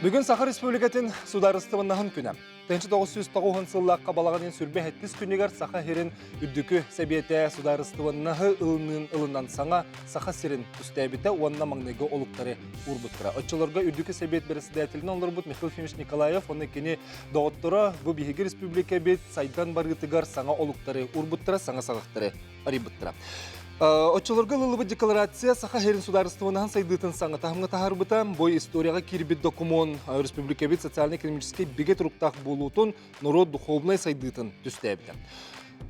Бүгүн Саха Республикатын судаарыстыбаннаһын күнэ. 1990 сыллаахха балаҕанын сүрбэ хэттис күнүгэр Саха сирин үрдүкү сэбиэтэ судаарыстыбаннаһы ылыныын ылынан саҥа Саха сирин түстээбитэ уонна маҥнайгы олуктары уурбуттара. Оччолорго үрдүкү сэбиэт бэрэссэдээтэлинэн олорбут Михаил Ефимович Николаев уонна кини доҕотторо бу биһиги республикабыт сайдан барыытыгар саҥа олуктары уурбуттара, саҥа саҕахтары арыйбыттара. Оччолорго ылыллыбыт декларация Саха сирин судаарыстыбанаһын сайдыытын саҥа таһымҥа таһаарбыта. Бу историяҕа киирбит докумуон республикабыт социально-экономическай бигэ туруктаах буолуутун, норуот духовнай сайдыытын түстээбитэ.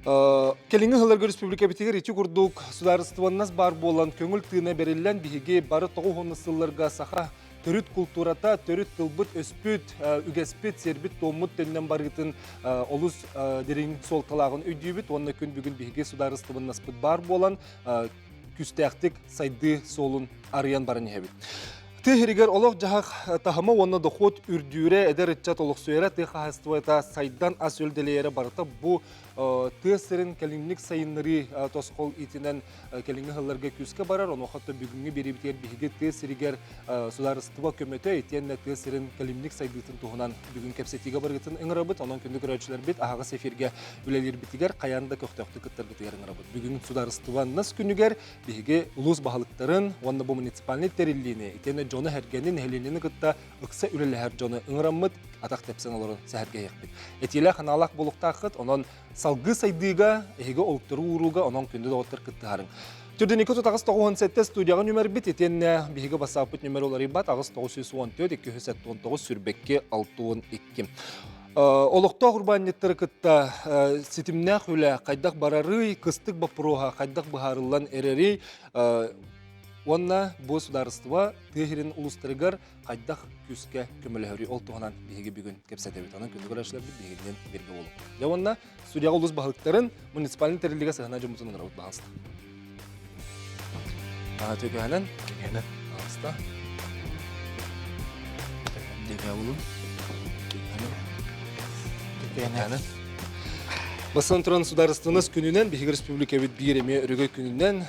Кэлиҥҥи сылларга республикабытыгар ити курдук судаарыстыбаннас баар буолан көҥүл тыына бэриллэн биһиги бары тоҕус сылларга саха төрүт култуурата, төрүт тылбыт-өспүт, үгэспит, сиэрбит-туоммут төннөн барыытын олус дириҥ суолталааҕын өйдүүбүт уонна күн бүгүн биһиги судаарыстыбаннаспыт баар буолан күүстээхтик сайдыы суолун арыйан баран иһэбит. Тыа сиригэр олох-дьаһах таһыма уонна дохуот үрдүүрэ, эдэр ыччат олохсуйара, тыа хаһаайыстыбата сайдан ас-үөл дэлэйэрэ барыта бу тыа сирин кэлимник сайыннарыы тосхол иитинэн кэлиҥҥи сылларга күүскэ барар. Онуоха бүгүҥҥү биэриибитигэр биһиги тыа сиригэр судаарыстыба көмөтө итиэннэ тыа сирин кэлимник сайдыытын туһунан бүгүн кэпсэтиигэ барыгытын ыҥырабыт. Онон күндү көрөөччүлэрбит аһаҕас эфиргэ үлэлиирбитигэр хайаан да көхтөөхтүк кыттаргытыгар ыҥырабыт. Бүгүн судаарыстыбаннас күнүгэр биһиги улуус баһылыктарын уонна бу муниципальнай тэриллиини итиэннэ дьону-сэргэни, нэһилиэнньэни кытта ыкса үлэлэһэр дьону ыҥыраммыт, атах тэпсэн олорон сэһэргэһиэхпит. Этиилээх анаалаах буолуохтааххыт, онон салгыы сайдыыга, эһиги олуктары ууруга, онон күндү доҕоттор кыттыһарыҥ. Түрдүнүкү тутаҕас 97 студияҕа нүмербит, итиэннэ биһиги бассааппыт нүмер уларыйбат 8 914 279 сүрбэкки 62. Олохтоох урбаанньыттары кытта ситимнээх үлэ хайдах барарый, кыстык боппуруоһа хайдах быһаарыллан эрэрий, уонна бу судаарыстыба тыа сирин улуустарыгар хайдах күүскэ көмөлөһөрүй ол туһунан биһиги бүгүн кэпсэтэбит. Онон күндү көрөөччүлэрбит биһигинэн бииргэ буолуҥ. Дьэ уонна студияҕа улуус баһылыктарын муниципальнай тэриллиигэ сыһына дьоммутун ыҥырабыт баһаалыста. Төкөһөнөн. Төкөһөнөн. Баһаалыста. Төкө булун. Төкөһөнөн. Бастан туран судаарыстыбаннас күнүнэн биһиги республикабыт биир эмиэ өрөгөй күнүнэн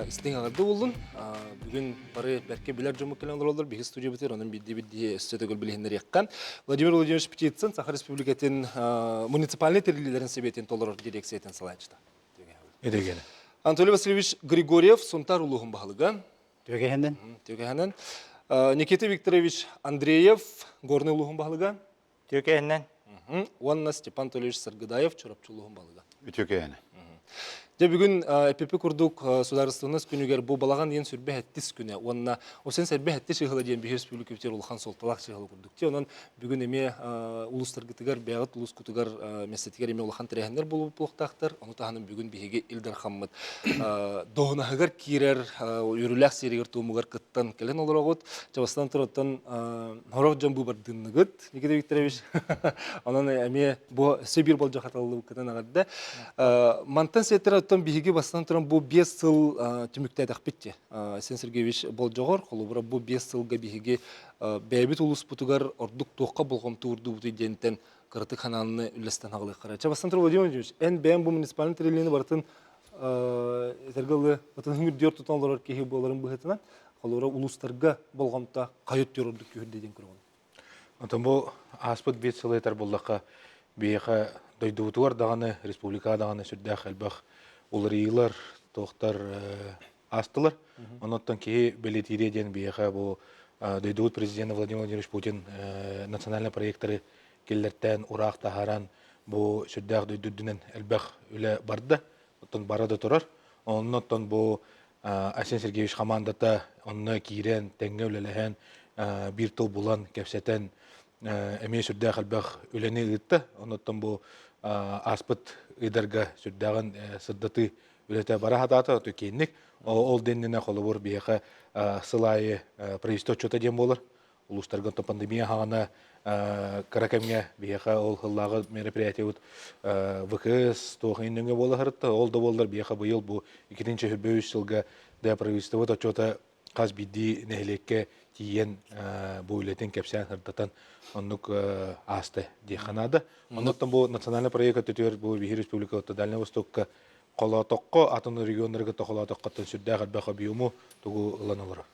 истиҥ аҕырды буллун. Бүгүн бары бэркэ билэр дьоммут кэлэн олороллор. Биһиги студиябытыгар онон биирдии-биирдии өссө төгүл билиһиннэриэххэ. Владимир Владимирович Птицын Саха Республикатын муниципальнай тэриллиилэрин сэбиэтин толорор дирекциятын салайааччыта. Эдэгene. Анатолий Васильевич Григорьев Сунтаар улууһун баһылыга. Түгэһэнэн. Түгэһэнэн. Никита Викторович Андреев Горнай улууһун баһылыга. Түөкэһинэн. Уонна Степан Анатольевич Саргыдаев Чурапчы улууһун баһылыга. Үтүөкэһинэ. Дьэ бүгүн эпипи курдук судаарыстыбаннас күнүгэр бу балаҕан диэн сүрбэ сэттис күнэ уонна осен сэрбэ сэттис ыһыла диэн биһи республикабытыгар улахан суолталаах чыһыла курдук. Ти онон бүгүн эмиэ улуустаргытыгар бэйэҕит улуускутугар миэстэтигэр эмиэ улахан тэрээһиннэр буолуохтаахтар. Ону таһынан бүгүн биһиги Ил Дархаммыт доһунаһыгар киирэр үөрүүлээх сиэригэр-туомугар кыттан кэлэн олороҕут. Чабастан тураттан хорох дьон быыбардыынныгыт Никита Викторович, онон эмиэ бу өссө биир болдьох аталлыбыккытын аҕарда. Мантан сиэттэрэ оттон биһиги бастан туран бу 5 сыл түмүктээтэхпит дии. Айсен Сергеевич болдьоҕор, холобура бу 5 сылга биһиги бэйэбит улууспутугар ордук туохха болҕомто уурдубутуй диэнтэн кыратык ханааны үллэстэн аҕалыаххара. Чэ, бастан туран Владимир Владимирович, эн бэйэм бу муниципальный тэриллиини барытын этэргэ дылы ытыһын үрдүгэр тутан олорор киһи буоларын быһыытынан, холобура улуустарга болҕомто хайа өттүгэр ордук күүһүрдэ диэн көрөҕүн? Онтон бу ааспыт биир сылы этэр буоллахха, биһиэхэ дойдубутугар даҕаны, республикаҕа даҕаны сүрдээх элбэх уларыйыылар, туохтар аастылар. Онон киһи бэлиэтиирэ диэн биһиэхэ бу дойдубут президена Владимир Владимирович Путин национальный проектары киллэртээн, ураах таһааран бу сүрдээх дойду үрдүнэн элбэх үлэ барда. Оттон бара да турар. Онно оттон бу Айсен Сергеевич хамаандата онно киирэн, тэҥҥэ үлэлэһэн, биир тыл булан, кэпсэтэн эмиэ сүрдээх элбэх үлэни ыытта. Оннуттан бу ааспыт ыйдарга сүрдээҕин сырдатыы үлэтэ бара сатаата, киинник. Ол дэннинэ холобур биһиэхэ сыл аайы правительство отчета диэн буолар. Улуустарга онтон пандемия хаҕана кыра кэмҥэ биһиэхэ ол сыллааҕы мероприятиебыт ВКС туох иҥнөҥө буола сырытта. Ол да буоллар биһиэхэ быйыл бу 2023 сылга да правительствобыт отчуота хас биирдии нэһилиэккэ тиийэн бу үлэтин кэпсээн сырдатан оннук ааста диэххэ наада. Оннуттан бу национальный проект өттүтүгэр бу биһи республика Дальнай Востокка холоотоххо атын регионнарга холоотоххоттон сүрдээх элбэх объему тугу ылан олорор.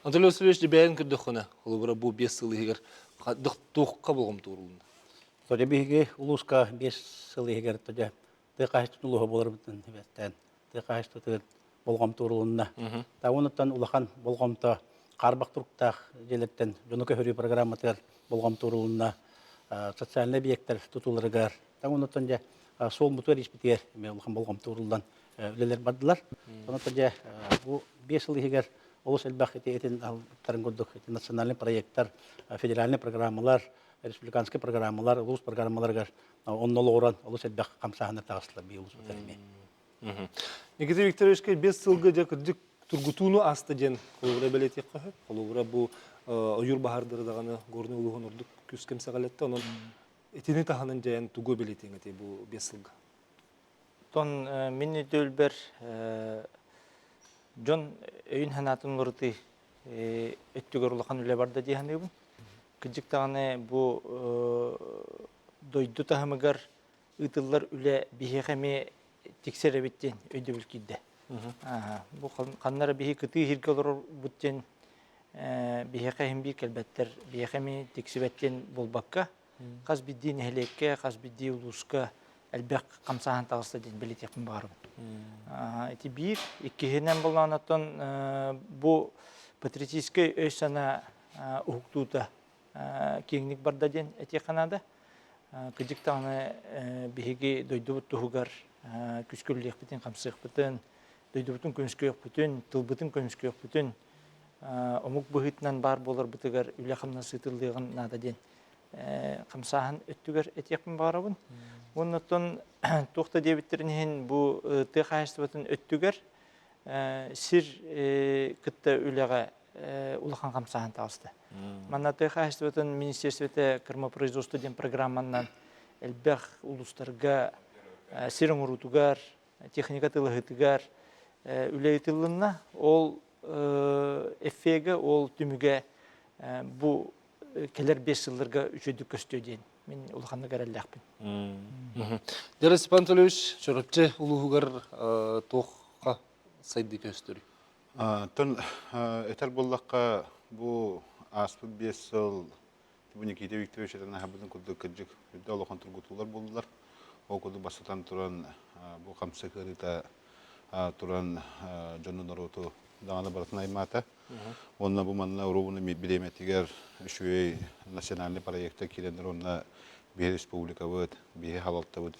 Анатолий Васильевич бэйэн көрдөххүнэ, холобура бу 5 сыл иһигэр туохха болҕомто уурулунна? Тоде биһиги улууска 5 сыл иһигэр тоде тыа хаһаайыстыбатын улууһа буоларбытын эбэттээн тыа хаһаайыстыбатыгар болҕомто уурулунна. Таунуттан улахан болҕомто хаарбах туруктаах дьиэлэртэн дьону көһөрүү программатыгар болҕомто уурулунна. Социальнай объектар тутууларыгар таунуттан дьэ суол мутугар испитигэр эмиэ улахан болҕомто ууруллан үлэлэр бардылар. Онон дьэ бу 5 сыл иһигэр олус элбэх ити этин алыптарын курдук ити национальный проекттар, федеральный программалар, республиканскай программалар, улуус программаларыгар онно олоҕуран олус элбэх хамсааһыннар таҕыстылар бии улууспутар эмиэ. Никита Викторовичка 5 сылга дьэ кырдьык тургутууну ааста диэн холобура бэлиэтиэххэ сөп. Холобура бу ойуур баһаардары даҕаны Горнай улууһун ордук күүскэ эмсэҕэлэттэ. Онон итини таһынан дьайан тугу бэлиэтиэҥ этэй бу 5 сылга? Оттон мин өйдөбүлбэр дьон өйүн-санаатын уларытыы өттүгэр улахан үлэ барда дии саныыбын. Кырдьык даҕаны бу дойду таһымыгар ыытыллар үлэ биһиэхэ эмиэ тиксэр эбит диэн өйдөбүл киирдэ. Бу ханна эрэ биһи кытыы иһиргэ олорорбут диэн биһиэхэ иһин биир кэлбэттэр, биһиэхэ эмиэ тиксибэт диэн буолбакка, хас биирдии нэһилиэккэ, хас биирдии улууска элбэх хамсааһын таҕыста диэн бэлиэтиэхпин баҕарабын. Ити биир. Иккиһинэн буоллаҕына оттон бу патриотическай өй-санаа уһуктуута киэҥник барда диэн этиэххэ наада. Кырдьык даҕаны биһиги дойдубут туһугар күскүллүөхпүтүн, хамсыахпытын, дойдубутун көмүскүөхпүтүн, тылбытын көмүскүөхпүтүн, омук быһыытынан баар буоларбытыгар үлэ-хамнас ыытыллыаҕын наада диэн хамсааһын өттүгэр этиэхпин баҕарабын. Уонна оттон туох да диэбиттэрин иһин бу тыа хаһаайыстыбатын өттүгэр сир кытта үлэҕэ улахан хамсааһын таҕыста. Манна тыа хаһаайыстыбатын министерствота кормопроизводство диэн программанан элбэх улуустарга сир оҥоруутугар, техника тылыһытыгар үлэ ыытыллынна. Ол эффегэ, ол түмүгэ бу кэлэр 5 сылларга үчүгэйдик көстүө диэн мин улаханнык эрэллээхпин. Дьара Степан Анатольевич, Чурапчы улууһугар туохха сайдыы көстөрүй? Оттон этэр буоллахха, бу ааспыт 5 сыл бу Никита Викторович этэн аһарбытын курдук кырдьык үрдэ улахан тургутуулар буоллулар. Ол курдук бастатан туран бу хамсык ыарыыта туран дьону норуоту даҕаны барытын аймаата. Уонна бу манна уруубуну бириэмэтигэр үчүгэй национальный проекта киирэннэр уонна биһи республикабыт, биһи халалтабыт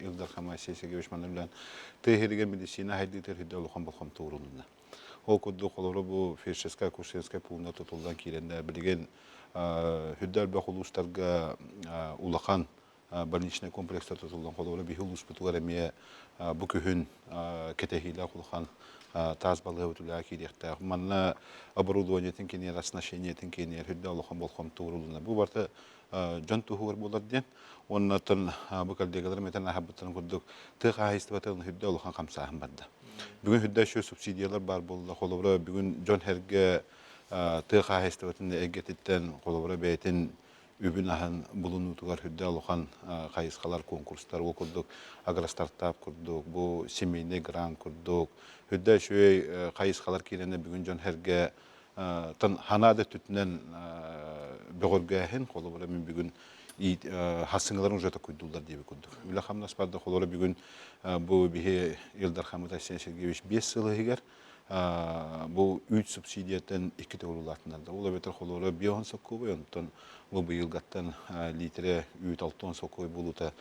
Ил Дархан Моисей Сергеевич манна үлээн тыа иһиригэр медицина хайдыытыгар үрдэ улахан болҕомто уурулунна. Ол курдук олору бу фельдшерскай акушерскай пуунна тутуллан киирэннэр билигин үрдэ элбэх улуустарга улахан больничный комплекстар тутуллан холобура биһи улууспутугар эмиэ бу күһүн кэтэһиилээх улахан таас балыыһабыт үлэҕэ киириэхтээх. Манна оборудованиетын киниэр, оснащениетын киниэр үрдэ улахан болҕомто уурулунна. Бу барыта дьон туһугар буолар диэн. Уонна оттон бу коллегаларым этэн аһарбыттарын курдук тыа хаһаайыстыбатын үрдэ улахан хамсааһын барда. Бүгүн үрдэ еще субсидиялар баар буолла. Холобура бүгүн дьон сэргэ тыа хаһаайыстыбатын эйгэтиттэн холобура бэйэтин үбүн-аһын булунуутугар үрдэ улахан хайысхалар, конкурстар, ол курдук агростартап курдук, бу семейный грант курдук, үрдэ үчүгэй хайысхалар киирэнэ бүгүн дьон сэргэ тан ханаа да өттүнэн бөҕөргээһин, холобура мин бүгүн хассыҥаларын уже токуйдууллар диэби курдук. Үлэ хамнас барда, холобура бүгүн бу биһи Ил Дархаммыт Айсен Сергеевич 5 сыл иһигэр бу үүт субсидиятын икки төгүл улаатыннарда. Ол эбэтэр холобура 50 сокуобай, онтон бу быйылгаттан литрэ үүт 60 сокуобай буолуута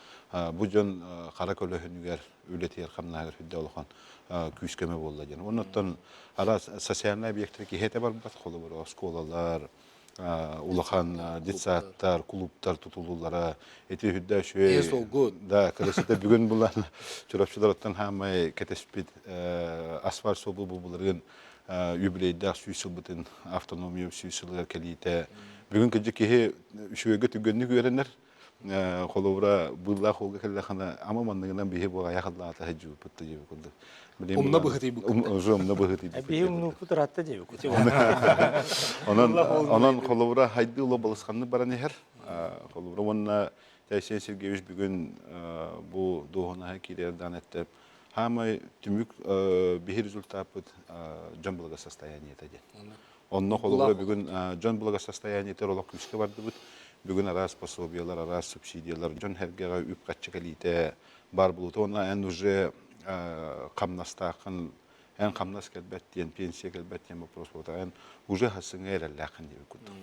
бу дьон хара көлөһүнүгэр үлэтигэр хамнаһыгар үрдэ улахан күүс көмө буолла диэн. Оннуттан араас социальнай объектары киһи этэ барбат, холобура оскуолалар, улахан детсадтар, клубтар тутулуулара ити үрдэ үчүгэй да кырысыта бүгүн булан Чурапчыларыттан хаамай кэтэспит асфальт суолу бу былырыын юбилейдаах 100 сылбытын автономия 100 сылыгар кэлиитэ бүгүн кырдьык киһи үчүгэйгэ түргэнник үөрэнэр холобура быыллаах уолга кэллэххинэ ама манныгынан биһи бу айах аллаата сылдьыбыппыт да диэбит курдук умна быһыытыйбыт уже умна быһыытыйбыт биһи умнууппут ыраатта диэбит онон онон холобура хайды уло балысханнык баран иһэр холобура уонна Айсен Сергеевич бүгүн бу дуоһунаһа киирэр даан этте. Хаамай түмүк биһи результаппыт дьон благосостояниета диэн. Онно холобура бүгүн дьон благосостояниетыгар олох күүскэ бардыбыт. Бүгүн араас пособиялар, араас субсидиялар, дьон сэргэҕэ үп-харчы кэлиитэ баар буолута. Уонна эн уже хамнастааххын, эн хамнас кэлбэт диэн, пенсия кэлбэт диэн вопрос буолта. Эн уже хасыҥа эрэллээххин диэбит курдук.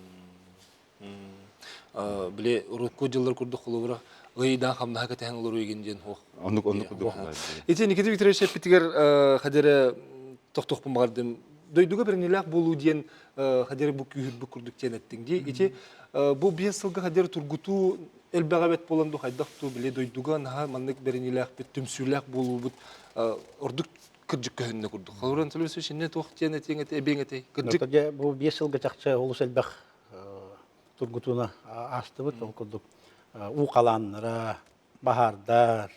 Били урукку дьыллар курдук холобура ыйдаан хамнаһа кэтэһэн олоруу игин диэн хуох. Оннук оннук курдук. Ити Никита Викторович эппитигэр хадере тохтуохпун баҕардым. Дойдуга бэринилээх буолуу диэн хадере бу күүһүрбүт курдук диэн эттиҥ дии. Ити бу биэс сылга хадере тургутуу элбэҕэ эбэт буолан ду хайдах туу били дойдуга наһаа маннык бэриниилээхпит, түмсүүлээх буолуубут ордук кырдьык көһүннэ курдук. Холобура Анатолий Васильевич иннэ туох диэн этиэҥ этэй, эбиэҥ этэй? Кырдьык. Бу биэс сылга чахчы олус элбэх тургутууну аастыбыт. Ол курдук уу халааннара, баһаардар,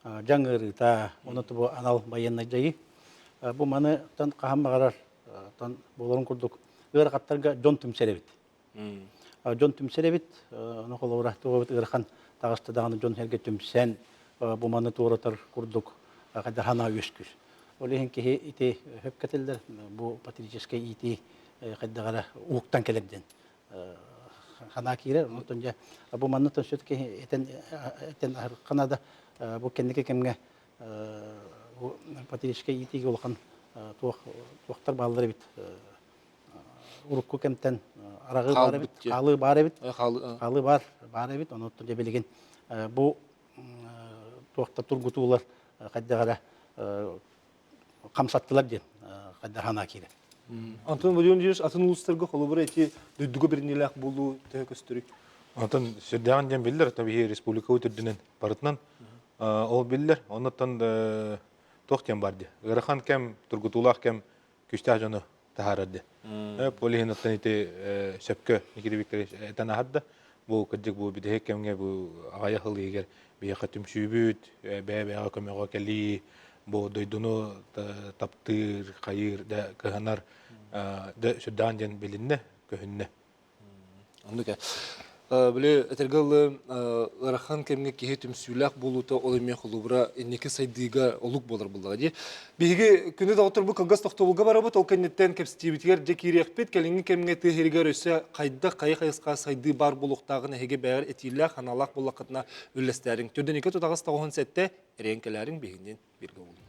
дьаҥ ыарыыта, ону бу анал байыаннай дьайыы. Бу маны хаһан баҕарар буоларын курдук ыарахаттарга дьон түмсэр эбит. Дьон түмсэр эбит, ону холобура туох эбит ыарахан таҕыста даҕаны дьон сэргэ түмсэн бу маны туоратар курдук хайдах санаа үөскүүр. Ол иһин киһи ити хөп кэтиллэр, бу патриотическай иитии хайдах эрэ уһуктан кэлэр диэн санаа киирэр. Онтон дьэ бу манна все-таки этэн этэн аһархана да бу кэнники кэмҥэ бу патриотическай иитиигэ улахан туох туохтар бааллар эбит урукку кэмтэн араҕыы баар эбит, хаалыы баар эбит, хаалыы баар баар эбит. Онон дьэ билигин бу туохта тургутуулар хайдах эрэ хамсаттылар диэн хайдах санаа киирэр. Антон Владимирович, атын улуустарга холобура ити дойдуга бэриниилээх буолуу төһө көстөрүй? Онтон сүрдээҕин диэн биллэр, биһи республикабыт үрдүнэн барытынан ол биллэр. Оннуттан туох диэн бар дии. Ыарахан кэм, тургутуулаах кэм күүстээх дьону таһаарар дии. Ол иһин оттон ити сөпкө Никита Викторович этэн аһарда. Бу кырдьык бу бүтэһик кэмҥэ бу аҕыйах ыл иһигэр биһиэхэ түмсүүбүт, бэйэ-бэйэҕэ көмөҕө кэлии, бу дойдуну таптыыр, хайыыр да кыһанар да сүрдээх диэн билиннэ, көһүннэ. Оннук ээ. Били этэргэ дылы ыарахан кэмҥэ киһи түмсүүлээх буолуута ол эмиэ холобура инники сайдыыга олук буолар буоллаҕа дии. Биһиги күнү доҕотторбут кылгас тохтобулга барабыт, ол кэнниттэн кэпсэтиибитигэр дьэ киириэхпит. Кэлиҥҥи кэмҥэ тыа сиригэр өссө хайдах хайа хайысха сайдыы баар буолуохтааҕын эһиги бэйэҕэр этиилээх, аналаах буоллаххытына үллэстээриҥ. Төрдүнүкэ тутаҕас тоҕуһун сэттэ эриэн кэлээриҥ биһигинниин бииргэ буолуҥ.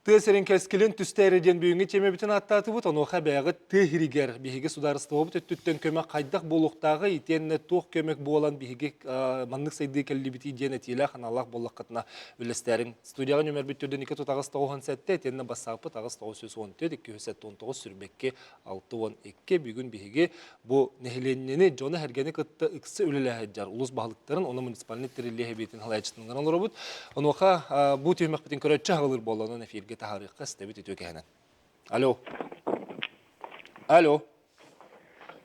Тыа сирин кэскилин түстээри диэн бүгүҥҥү тиэмэбитин ааттаатыбыт. Онуоха бэйэҕит тыа иһигэр биһиги судаарыстыбабыт өттүттэн көмө хайдах буолуохтааҕый итиэннэ туох көмөк буолан биһиги маннык сайдыы кэллибитий диэн этиилээх аналлаах буоллаххытына үллэстээриҥ. Студияҕа нүмербит төрдүн 2 тут 897 итиэннэ бассааппыт 8914 279 сүрбэкки 62 бүгүн биһиги бу нэһилиэнньэни дьону-сэргэни кытта ыкса үлэлэһэ сылдьар улуус баһылыктарын уонна муниципальнай тэриллии сэбиэтин салайааччытынан олоробут. Онуоха бу түһүмэхпитин көрөөччү аҕалыыр буолланан эфиргэ таһаарыахха истэбит үтүө кэһэнэн. Алло. Алло.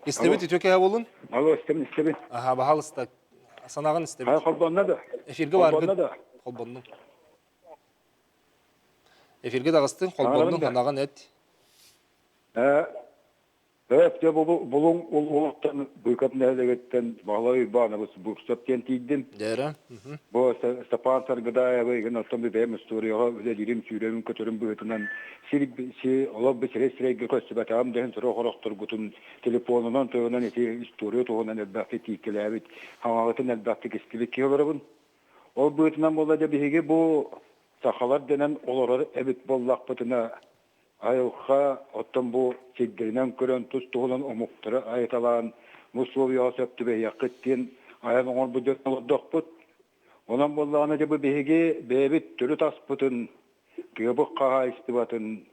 Истэбит үтүө кэһэ буолун. Алло, истэбин, истэбин. Аха, баһалыста. Санаҕын истэбит. Ха, холбонно да. Эфиргэ баргын. Холбоннуҥ. Эфиргэ таҕыстыҥ, холбоннуҥ, санаҕын эт. Ээ, дьэ Булуҥ улууһуттан Быыкап нэһилиэгиттэн Баһылай Уйбаанабыс Бурцев диэн тиийдим. Дээрэ. Бу Степан Саргыдаевы игин оттон бэйэм историяҕа үлэлиирим, сүүрэбин-көтөрүм быһыытынан сир си олох бы сирэй-сирэйгэ көстүбэтэҕим да иһин сорох орохторгутун телефонунан тойонон ити история туһунан элбэхтик тииккэлээбит, хаҥаҕытын элбэхтик истибит киһи олоробун. Ол быһыытынан буолла дьэ биһиги бу сахалар дэнэн олорор эбит буоллахпытына Айылҕа оттон бу сирдэринэн көрөн тус-туһунан омуктары айыталаан бу суол сөп түбэһиэххит диэн айан оҥорбут дьон олордохпут. Онон буоллаҕына дьэ бу биһиги бэйэбит төрүт аспытын, тыабыт хаһаайыстыбатын,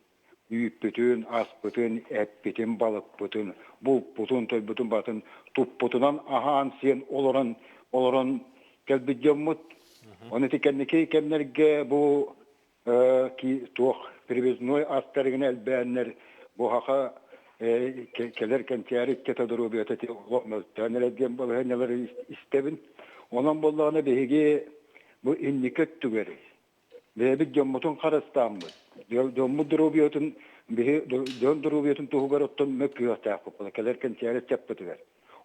үүппүтүн, аспытын, эппитин, балыкпытын, булпутун, тойбутун барытын туппутунан аһаан-сиэн олорон олорон кэлбит дьоммут. Ону ити кэнники кэмнэргэ бу туох привязной астарыгына элбээннэр бу саха кэлэр кэнчээри ыччата доруобуйата мөлтөөн эрэр диэн балаһыанньалары истэбин. Онон буоллаҕына биһиги бу инники өттүгэр Бэйэбит дьоммутун харыстааммыт, дьоммут доруобуйатын биһи дьон доруобуйатын туһугар оттон мөккүөхтээхпит кэлэр кэнчээри ыччаппытыгар.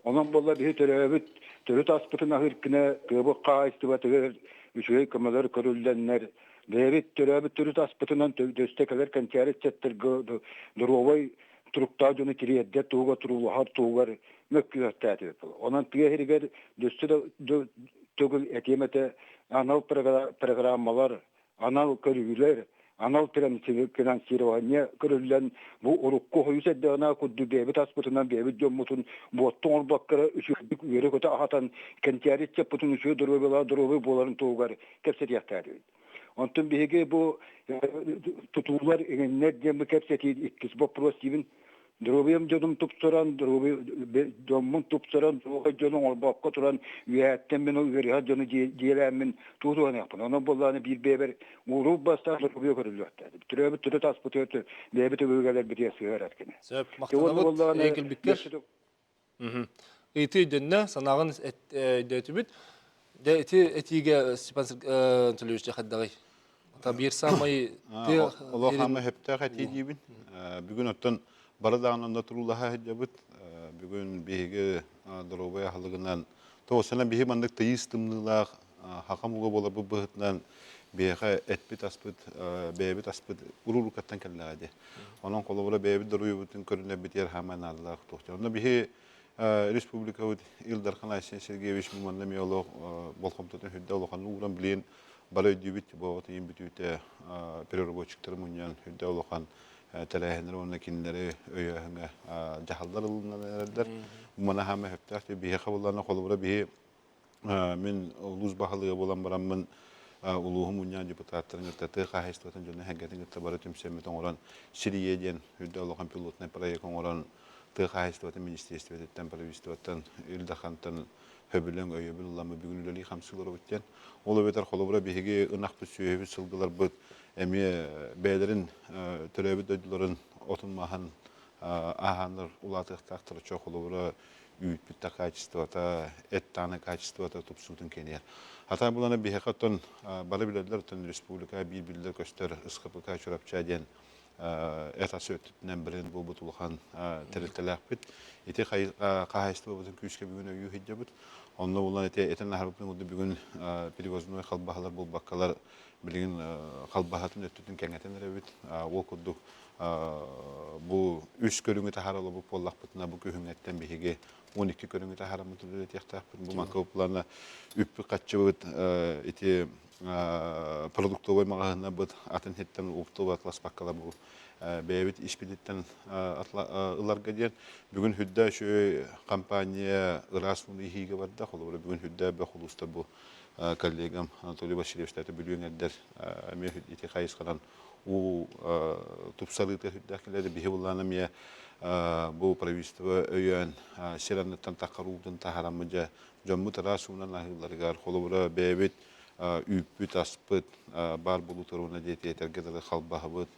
Онон буолла биһи төрөөбүт төрүт аспытын аһыыр гына тыабыт хаһаайыстыбатыгар үчүгэй көмөлөр көрүллэннэр, бэйэбит төрөөбүт төрүт аспытынан дөстө кэлэр кэнчээри ыччаттарга доруобай туруктаах дьону тириэрдэр туһугар туруулаһар туһугар мөккүөхтээтибит. Онон тыа сиригэр дөссө да төгүл этиэм этэ анал программалар, анал көрүүлэр, анал финансирование көрүллэн бу урукку хойус эрдэҕинэ курдук бэйэбит аспытынан бэйэбит дьоммутун буотту оҥорбокко үчүгэйдик үөрэ-көтө аһатан кэнчээри ыччаппытын үчүгэй доруобуйалаах доруобуй буоларын туһугар кэпсэтиэхтээбит. Онтон биһиги бу тутуулар иҥиннэр диэн бу кэпсэтии иккис боппуруос диибин. Доруобуйам дьонум тупсаран, дьоммун тупсаран, туох дьону оҥорбокко туран, үөһээттэн мин ол ыарыһах дьону дьиэлээммин тугу туһаныахпын. Онон буоллаҕына биир бэйэбэр ууруу бастаах доруобуйа көрүллүөхтээх. Төрөөбүт төрүт аспытыгар бэйэбит өбүгэлэрбитигэр сыһыарар кини. Сөп, махтанабыт. Эйгилбиккэр. Ыйытыы өйдөннө, санааҕын өйдөөтүбүт. Дьэ, ити этиигэ Степан Анатольевич хайдаҕый? Биир саамай Олох хаама сөптөөх этии диибин. Бүгүн оттон бары даҕаны онно туруулаһа сылдьабыт. Бүгүн биһиги доруобай аһылыгынан тоҕусана биһи маннык тыйыс тымныылаах хаха муга буоларбыт быһыытынан биһиэхэ эппит аспыт бэйэбит аспыт уруурукаттан кэллэҕэ дии. Онон холобура бэйэбит доруобуйабытын көрүнэрбитигэр хаамай наадалаах туох. Онно биһи республикабыт Ил Дархан Айсен Сергеевич бу манна эмиэ олох болҕомтотун үрдэ улахан ууран билигин бары өйдүүбүт бу ыйын бүтүүтэ переработчиктары мунньан үрдэ улахан тэрээһиннэр уонна кинилэри өйөөһүҥҥэ дьаһаллар ылыннан эрэллэр. Бу мана хаама сөптөөх биһиэхэ буллана холобура биһи Мин улуус баһылыга буолан бараммын улууһум мунньаҕын депутаттарын кытта тыа хаһаайыстыбатын дьонун эһэргэтин кытта бары түмсэммит оҥорон Сирийэ диэн үрдэ улахан пилотнай проект оҥорон тыа хаһаайыстыбатын министиэристибэтиттэн, правительствоттан, Ил Дархантан хөбүлэҥ, өйөбүл ыламмыт бүгүн үлэлии хамсыы олоробут диэн. Ол эбэтэр холобура биһиги ынахпыт, сүөһүбүт, сылгыларбыт эмиэ бэйэлэрин төрөөбүт дойдуларын отун-маһын ааһаннар улаатыахтаахтар. Оччо холобура үүппүт да качествота, эт даҕаны качествота тупсуутун кэниэр. Хата булана биһиэхэ оттон бары билэллэр, оттон республика биир биллэр көстөр СХПК Чурапча диэн эт асы өттүтүнэн бренд буолбут улахан тэрилтэлээхпит. Ити хаһаайыстыбабытын күүскэ бүгүн өйүү сылдьабыт. Онно булан ити этэн аһарбытын курдук бүгүн перевозной халбаһалар буолбаккалар билигин халбаһатын өттүтүн кэҥэтэн эрэбит. Ол курдук Бу үс көрүҥү таһаара олорбут буоллахпытына, бу күһүҥҥэттэн биһиги 12 көрүҥү таһаараммыт үлэлэтиэхтээхпит. Бу манка плана үппүт-хаччыбыт ити продуктовай маҕаһыыннарбыт атын сиртэн оптовый атласпаккалар бу бэйэбит испититтэн ыларга диэн. Бүгүн хүрдэ үчүгэй компания ыраас ууну иһиигэ барда. Холобура, бүгүн хүрдэ бөх улууста бу коллегам Анатолий Васильевич Бүлүүн эрдэр эмиэ ити хайысханан уу тупсарыыта сүрдээх кэлэр. Биһи буллаан эмиэ бу правительство өйөөн сир анныттан таххар уутун таһараммыт дьэ дьоммут ыраас уунан аһыылларыгар холобура бэйэбит үүппүт аспыт баар буолуу уонна диэтиэтэргэ дылы халбаһыбыт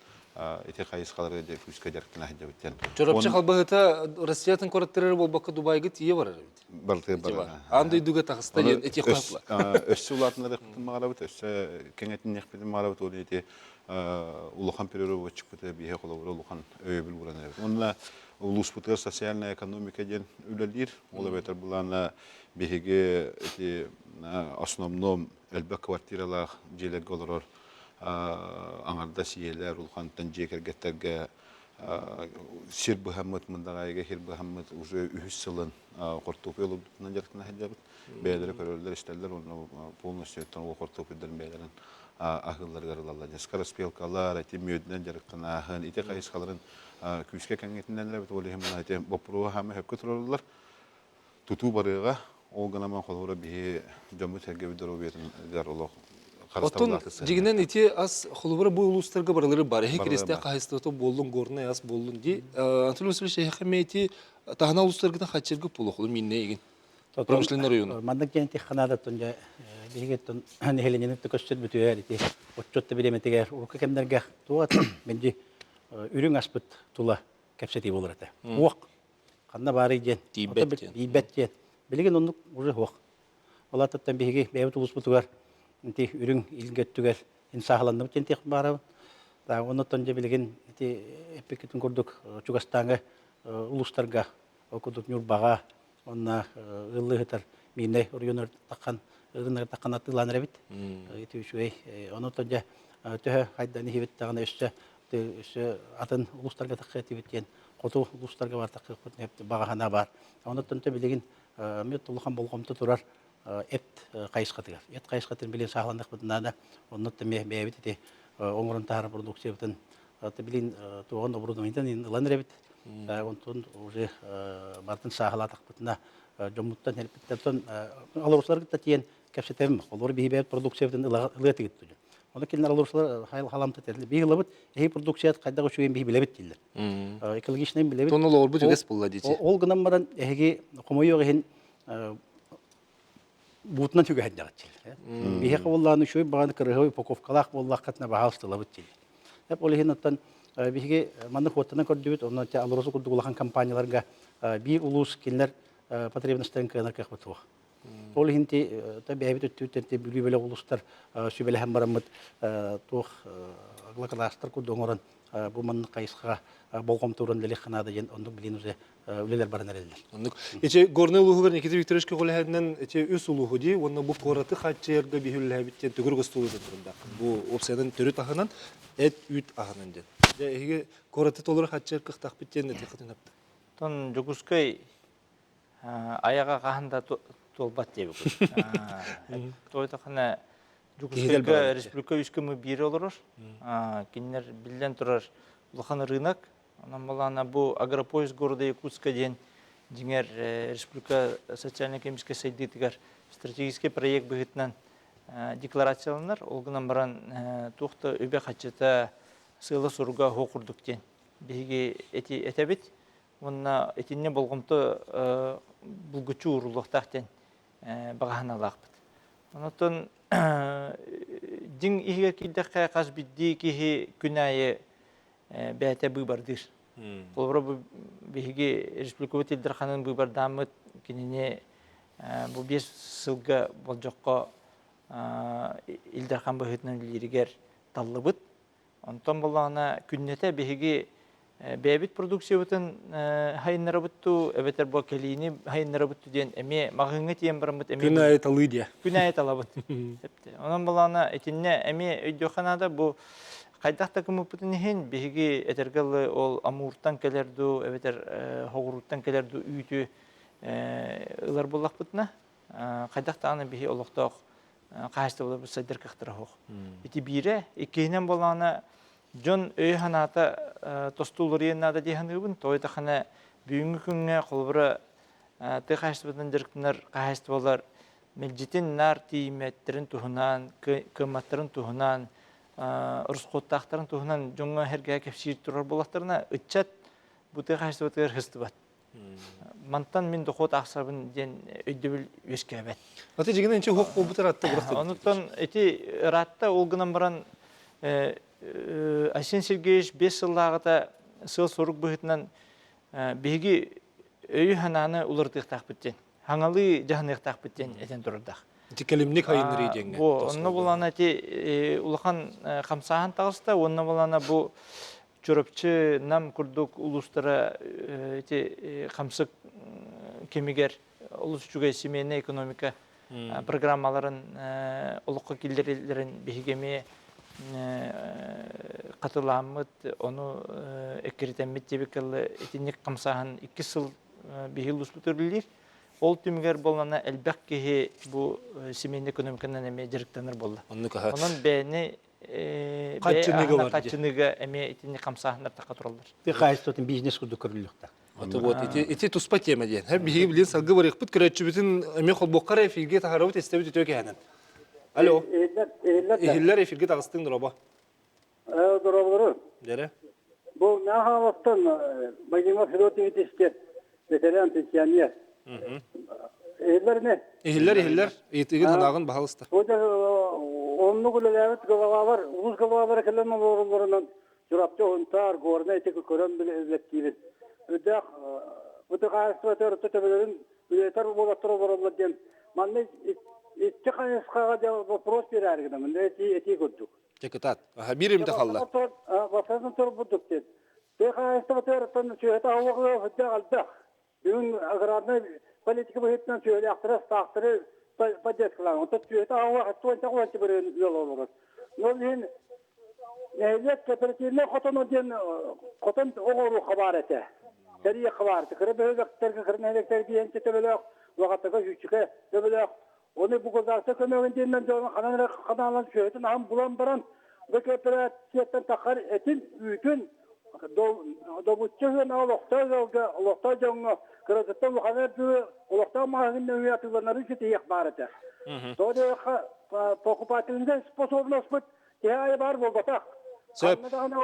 ити хайысхаларга дьэ күүскэ дьарыктана сылдьабыт диэн. Чурапчы халбаһыта Россиятын куораттарыгар буолбакка Дубайга тиийэ барар эбит. Барытыгар барар. Аан дойдуга таҕыста диэн этиэх Өссө улаатынарыахпытын баҕарабыт, өссө кэҥэтиниэхпитин баҕарабыт. Ол ити улахан переработчикпыт биһиэхэ холобура улахан өйөбүл ууран эрэбит. Уонна улууспутугар социальная экономика диэн үлэлиир. Ол эбэтэр былаана биһиги ити основном элбэх квартиралаах дьиэлэргэ олорор аҥардас ийэлэр, улахантан дьиэ кэргэттэргэ сир быһаммыт, Мындаҕаайыга сир быһаммыт уже үһүс сылын хортуоппуй олордубутунан дьарыктана сылдьабыт. Бэйэлэрэ көрөллөр, истэллэр уонна полностью ол хортуоппуйдарын бэйэлэрин аһыылларыгар ылаллар. Скороспелкалар, ити мүөтүнэн дьарыктанааһын, ити хайысхаларын күүскэ кэҥэтинэллэр. Ол иһин мына ити боппуруоһу хаама сөпкө турарыллар. Тутуу барыаҕа, ол гынан холобура биһи дьоммут-сэргэбит доруобуйатыгар олох Оттон дьиҥинэн ити ас холобура бу улуустарга барылары бар. Эһи Киристээх хаһаайыстыбата буоллун, Горнай ас буоллун дии. Анатолий Васильевич, эһиэхэ эмиэ ити таһына улуустаргытын хаччыргы буолуох, миннэ игин. Промышленный району. Маннык диэн тихханаадаттан дьэ биһигиттэн нэһилиэнньэни көстөр бүтүөр ити отчуот да бириэмэтигэр урукку кэмнэргэ туох мэлдьи үрүҥ аспыт тула кэпсэтии буолар этэ. Уох ханна баарый диэн. Тиийбэт диэн. Тиийбэт диэн. Билигин оннук уже суох. Ол аттыттан биһиги бэйэбит улууспутугар ити үрүҥ илгэ өттүгэр Инсааһыланныбыт диэн тиэх баарабын. Оннуттан дьэ билигин ити эппиккитин курдук чугастааҥы улуустарга, ол курдук Ньурбаҕа уонна ыаллыы Миинэй оройуонугар таххан ырыннары таххан атыылаан эрэбит. Ити үчүгэй. Оннуттан дьэ төһө хайдан иһибит даҕаны өссө өссө атын улуустарга тахха этибит диэн хоту улуустарга бар таххыахпыт баҕа санаа баар. Оннуттан билигин эмиэ улахан болҕомто турар эт хайысхатыгар. Эт хайысхатын билин сааһыланыахпытын наада. Онно эмиэ бэйэбит ити оҥорон таһаарар продукциябытын билин туоҕун оборудованиетын ылан эрэбит. Онтон уже барытын сааһылаатахпытына дьоммуттан элбиттэн алорусалар кытта тиийэн кэпсэтэбим. Олор биһи бэйэбит продукциябытын ылыа этигит дьон. Ону кинилэр алорусалар халамта этэллэр. Биһи ылабыт, эһи продукцият хайдах үчүгэйин биһи билэбит дииллэр. Экологичный билэбит. Тон олорбут үгэс буолла дии. Ол гынан баран эһиги хомойуох иһин буутунан түгэһэрдэҕит дииллэр. Биһиэхэ буоллаҕына үчүгэй баҕаны кырыһы упаковкалаах буоллаххытына баһаалыста ылабыт дииллэр. Эп ол иһин оттон биһиги маннык уоттанан көрдүбүт, онно Алроса курдук улахан компанияларга биир улуус кинилэр потребностарын кыанар кыахпыт суох. Ол иһин ти бэйэбит өттүбүттэн ти Бүлүү бөлөх улуустар сүбэлэһэн бараммыт туох кластер курдук оҥорон бу маннык хайысхаҕа болҕомто ууран үлэлиэххэ наада диэн оннук билин уже үлэлэр баран эрэллэр. Оннук. Ити Горнай улууһугар Никита Викторович көҕүлэһэринэн ити үс улууһу дии уонна бу куораты хааччыйарга биһи үлэлээбит диэн төгүрүк остуол ыытан Бу уопсайынан төрүт аһынан эт үүт аһынан диэн. Дьэ эһиги куораты толору хааччыйар кыахтаахпыт диэн этиэххитин сөп. Тон Дьокуускай айаҕа хаһан да туолбат диэбит. Тойтохына Дьокуускайга республика үс көмө биир олорор. Кинилэр биллэн турар улахан рынок. Онон балаана бу агропоезд города Якутска диэн дьиҥэр республика социально-экономическай сайдыытыгар стратегическай проект быһыытынан декларацияланар. Ол гынан баран туох да үбэ-харчыта сыала-соруга оһох курдук диэн биһиги эти этэбит. Уонна итиннэ болҕомто булгуччу ууруллуохтаах диэн баҕаһыналаахпыт. Онтон дьиҥ иһигэр киирдэххэ хас биирдии киһи күн аайы бэйэтэ быыбардыыр. Холобура бу биһиги республикабыт Ил Дарханын быыбардааммыт кинини бу 5 сылга болдьоххо Ил Дархан быһыытынан үлэлииригэр таллыбыт. Онтон буоллаҕына күннэтэ биһиги бэйэбит продукциябытын хайыннарабыт дуу, эбэтэр бу кэлиини хайыннарабыт дуу диэн эмиэ маҕаһыыҥҥа тиийэн бараммыт эмиэ Күн аайы талыы диэ. Күн аайы талабыт. Онон буоллаҕына итиннэ эмиэ өйдүөххэ наада бу хайдах да гыммыппытын иһин биһиги этэргэ дылы ол Амуртан кэлэр дуу, эбэтэр Хоҕурууттан кэлэр дуу үүтү ылар буоллахпытына хайдах даҕаны биһи олохтоох хаһаайыстыбаларбыт сайдар кыахтара суох. Ити биирэ. Иккиһинэн буоллаҕына, дьон өйө-санаата тосту уларыйан наада дии саныыбын. Тоҕо диэтэххинэ, бүгүҥҥү күҥҥэ холобура тыа хаһаайыстыбатынан дьарыктанар хаһаайыстыбалар мэлдьитин наар тиийиммэттэрин туһунан, кыамматтарын туһунан, ороскуоттаахтарын туһунан дьоҥҥо эргэ кэпсиир турар буоллахтарына, ыччат бу тыа хаһаайыстыбатыгар сыстыбат. Мантан мин дохуот аахсабын диэн өйдөбүл үөскээбэт. Аты дьигинэн инчи уһук буолбут ыраатта бырахта. Онуттан ити ыраатта ол гынан баран Айсен Сергеевич 5 сыллааҕыта сыал-сорук быһыытынан биһиги өйү-санааны уларытыахтаахпыт диэн, хаҥалыы дьаһаныахтаахпыт диэн этэн турардаах. Ити кэлимник хайыннарыы диэҥҥэ. Бу онно булана ити улахан хамсааһын таҕыста уонна булана бу Чурапчы, Нам курдук улуустара ити хамсык кэмигэр олус үчүгэй семейная экономика программаларын олоххо киллэрэллэрин биһиги эмиэ хатылааммыт, ону эккирэтэммит диэбиккэ итинник хамсааһын икки сыл биһиги улууспут үлэлиир. Ол түмүгэр буоллана элбэх киһи бу семейная экономиканан эмиэ дьарыктанар буолла. Онон бэйэни Хаччыныга бар хаччыныга эмиэ итини хамсааһыннар тахха тураллар. Ты хаһаайыстыбатын бизнес курдук көрүллүөхтээх. Вот вот ити ити туспа тема диэн. Һэ биһиги билин салгы барыахпыт көрөөччүбүтүн эмиэ холбуохха эрэ эфиргэ таһаарабыт истэбит үтүө кэһэнэн. Алло. Иһиллэр эфиргэ таҕыстыҥ дороба. Дорооболору. Дэрэ. Бу Наахалаттан Владимир Федотович истэ ветеран пенсионер. Иһиллэр не? Иһиллэр, иһиллэр. Ыйытыгын санааҕын баһалыста. Оннук үлэлээбит главалар, улуус главалара кэлэн олороллорунан Чурапчы, Сунтаар, Горнай ити көрөн билэттиибин. Үрдээх быты хаһаайыстыбата өртө төбөлөрүн үлэтэр уолаттар олороллор диэн манна икки хайысхаҕа вопрос биэрээри гынамын этии курдук. Дьэ кытаат. Биир эмитэ халла. Бастатан турбутук диэн. Тыа хаһаайыстыбатыгар сүөһүтэ аһылыга сылдьар элбэх. Бүгүн аграрнай политика быһыытынан сүөһүлээхтэри, астаахтары поддержкалаан. Онтон сүөһүтэ аһылыга 70 бырыһын ыал олорор. Ол иһин нэһилиэк кооперативнай хотоно диэн хотон оҥоруохха баар этэ. Тэрийиэххэ баар этэ. Кыра бөһүөлэктэргэ, кыра нэһилиэктэргэ биэнчэ төбөлөөх, улахаттарга сүүсчүкэ төбөлөөх. Оны бу государство көмөгүн диэннэн дьону ханан эрэ ханаалан сүөһүтүн аһын булан баран, бу кооперацияттан таххар этин, үүтүн добучча сыанаҕа олохтоох ыалга, олохтоох дьоҥҥо кыратыттан улахана дылы олохтоох маҕаһыын нөҥүө атыыланарын ситиһиэх баар этэ. Тоҕо диэтэххэ, покупательнай способностьпыт киһи аайы баар буолбатах. Сөп.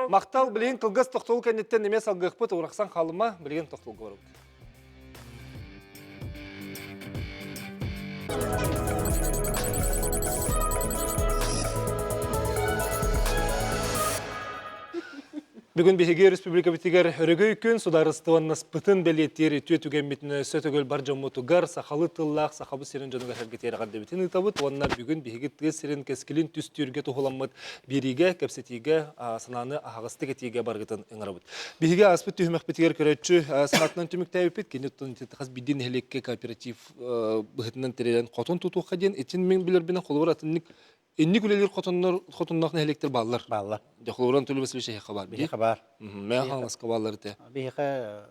Махтал, билигин кылгас тохтобул кэнниттэн эмиэ салгыахпыт, урахсан хаалыма, билигин тохтобулга барабыт. Бүгүн биһиги республикабытыгар Өрөгөй күн судаарыстыбаннаспытын бэлиэтиир үтүө түгэммитин өссө төгүл бар дьоммутугар сахалыы тыллаах сахабыт сирин дьонугар эргитиэр эҕэрдэбитин ыытабыт уонна бүгүн биһиги тыа сирин кэскилин түстүүргэ туһуламмыт биэриигэ, кэпсэтиигэ, санааны аһаҕастык этиигэ барыгытын ыҥырабыт. Биһиги ааспыт түһүмэхпитигэр көрөөччү санаатынан түмүктээбиппит. Кини хас биирдии нэһилиэккэ кооператив быһыытынан тэрийэн хотон тутуохха диэн. Итин мин билэрбинэн холобур атыннык инник үлэлиир хотоннор хотонноох нэһилиэктэр бааллар. Бааллар. Дьэ холобур Анатолий Васильевич эһиэхэ баар. Биһиэхэ баар. Мэ Хаҥаласка бааллар этэ. Биһиэхэ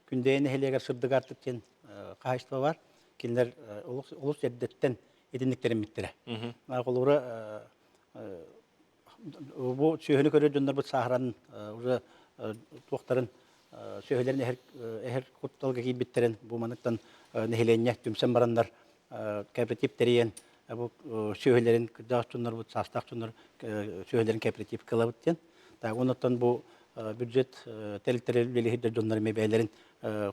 Күндэйэ нэһилиэгэр Сырдык аартык диэн хаһаайыстыба бар. Кинилэр олус олус эрдэттэн итинниктэрэммиттэрэ. Холобура бу сүөһүнү көрөр дьоннорбут сааһыран уже туохтарын сүөһүлэрин эһэр эһэр кутталга киирбиттэрин бу маныктан нэһилиэнньэ түмсэн бараннар кооператив тэрийэн бу сүөһүлэрин кырдьаҕас дьоннорбут саастаах дьоннор сүөһүлэрин кооперативка ылабыт диэн. Так оннуттан бу бюджет тэрилтэлэр үлэлиһирдэр дьоннор эмиэ бэйэлэрин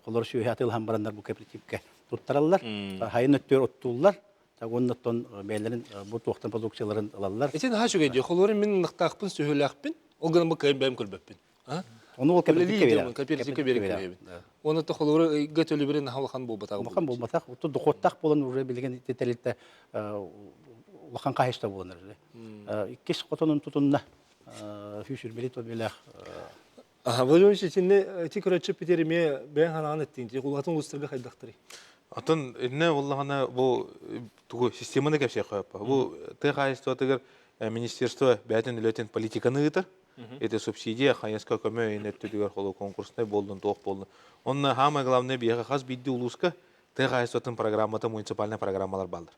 холор сүөһү атыылаһан бараннар бу кооперативка туттараллар. Хайын өттүгэр оттууллар. Уоннаттан бэйэлэрин бу туохтан продукцияларын ылаллар. Ити наһаа үчүгэй дии. Холуору мин ынахтаахпын, сүөһүлээхпин. Ол гынан бу кыайан бэйэм көрбөппүн. Ону ол кооперативка биэрэр. Кооперативка биэрэр Уонна то холуору ыйга төлөбүрэ наһаа улахан буолбатах. Улахан буолбатах. Оту дохуоттаах буолан уже билигин ити тэрилтэ улахан хаһайыстыба буолан эрэр. Иккис хотонун тутунна. Сүүсүрбэли тобилэх Аха, Владимир Ильич, итиннэ ити көрөччү Питер эмиэ бэйэҥ ханаҕын эттиҥ. Улахан улуустарга хайдахтарый? Атын иннэ буоллаҕына бу тугу системаны кэпсиэххэ сөп. Бу тыа хаһаайыстыбатыгар министерство бэйэтин үлэтин политиканы ыытар. Это субсидия, хайаска көмө ин өттүгэр холу конкурснай буоллун, туох буоллун. Онно самое главное биһиэхэ хас биирдии улууска тыа хаһаайыстыбатын программата муниципальнай программалар бааллар.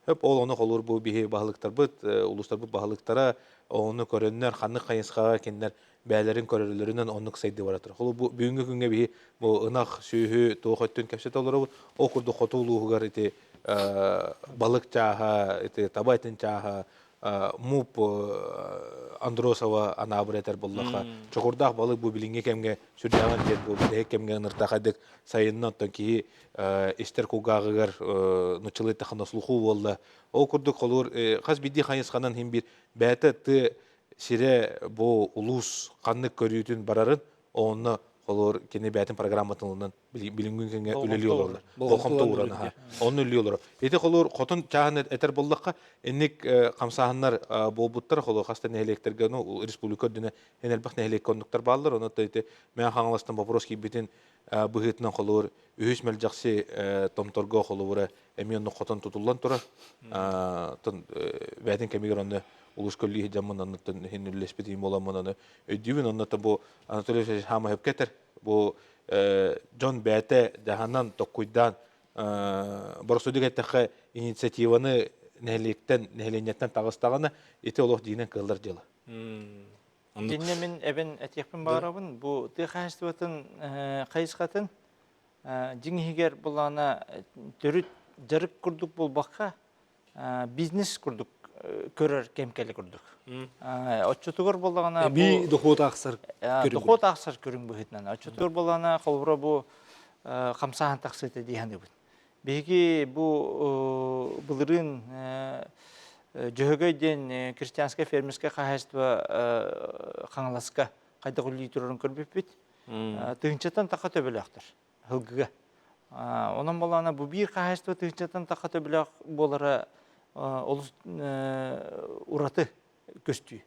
Хөп ол ону холуур бу биһи баһылыктарбыт, улуустарбыт баһылыктара ону көрөннөр ханнык хайысхаҕа кинилэр бэйэлэрин көрөллөрүнэн оннук сайдыы бара турар. Холу бу бүгүҥҥү күҥҥэ биһи бу ынах сүөһү туох өттүн кэпсэтэ олоробут. Ол курдук хоту улууһугар ити балык чааһа, ити таба этин чааһа, МУП Андросова анаабыр этэр буоллаха чокурдаах балык бу билиҥҥи кэмҥэ сүрдээҕин диэн бу бүтэһик кэмҥэ ыныртахайдык сайынна оттон киһи истэр кулгааҕыгар нуччалыы тахана слуху буолла ол курдук холуур хас биирдии хайысханан иһин биир бэйэтэ тыа сирэ бу улуус ханнык көрүүтүн барарын онно холуур кини бэйэтин программатын ылынан билиҥҥи кэмҥэ үлэлии олороллор болҕомто ууран аха онно үлэлии олорор ити холуур хотун чааһын этэр буоллахха инник хамсааһыннар буолбуттар холуур хас да нэһилиэктэргэ ну республика үрдүнэн эн элбэх нэһилиэккэ оннуктар бааллар онон ити Мэҥэ Хаҥаластан вопрос киирбитин быһыытынан холобур үһүс мэлдьэхси томторго холобура эмиэ оннук хотон тутуллан турар бэйэтин кэмигэр онно улуус көллүү дьаммын оннуттан иһин үллэспит иһин буоламмын ону өйдүүбүн онно бу Анатолий Васильевич Хамаһыпка этэр бу дьон бэйэтэ дьаһанан токкуйдаан боростуойдук эттэххэ инициативаны нэһилиэктэн нэһилиэнньэттэн таҕыстаҕына ити олох диинэн кыаллар дьыала Итиннэ мин эбэн этиэхпин баҕарабын, бу тыа хаһаайыстыбатын хайысхатын дьиҥ иһигэр былаана төрүт дьарык курдук буолбакка, бизнес курдук көрөр кэм кэлэ курдук. Оччотугар буоллаҕына Эбии дохуот аахсар көрүҥ. Дохуот аахсар көрүҥ быһыытынан. Оччотугар буоллаҕына холобура бу хамсааһын тахсыыта дии саныыбын. Биһиги бу былырыын Дьөһөгөй диэн крестьянскай фермерскэй хаһаайыстыба Хаҥаласка хайдах үлэлии турарын көрбүппүт. Тыһыынчаттан тахха төбөлөөхтөр һылгыга. Онон буоллаҕына бу биир хаһаайыстыба тыһыынчаттан тахха төбөлөөх буолара олус ураты көстүү.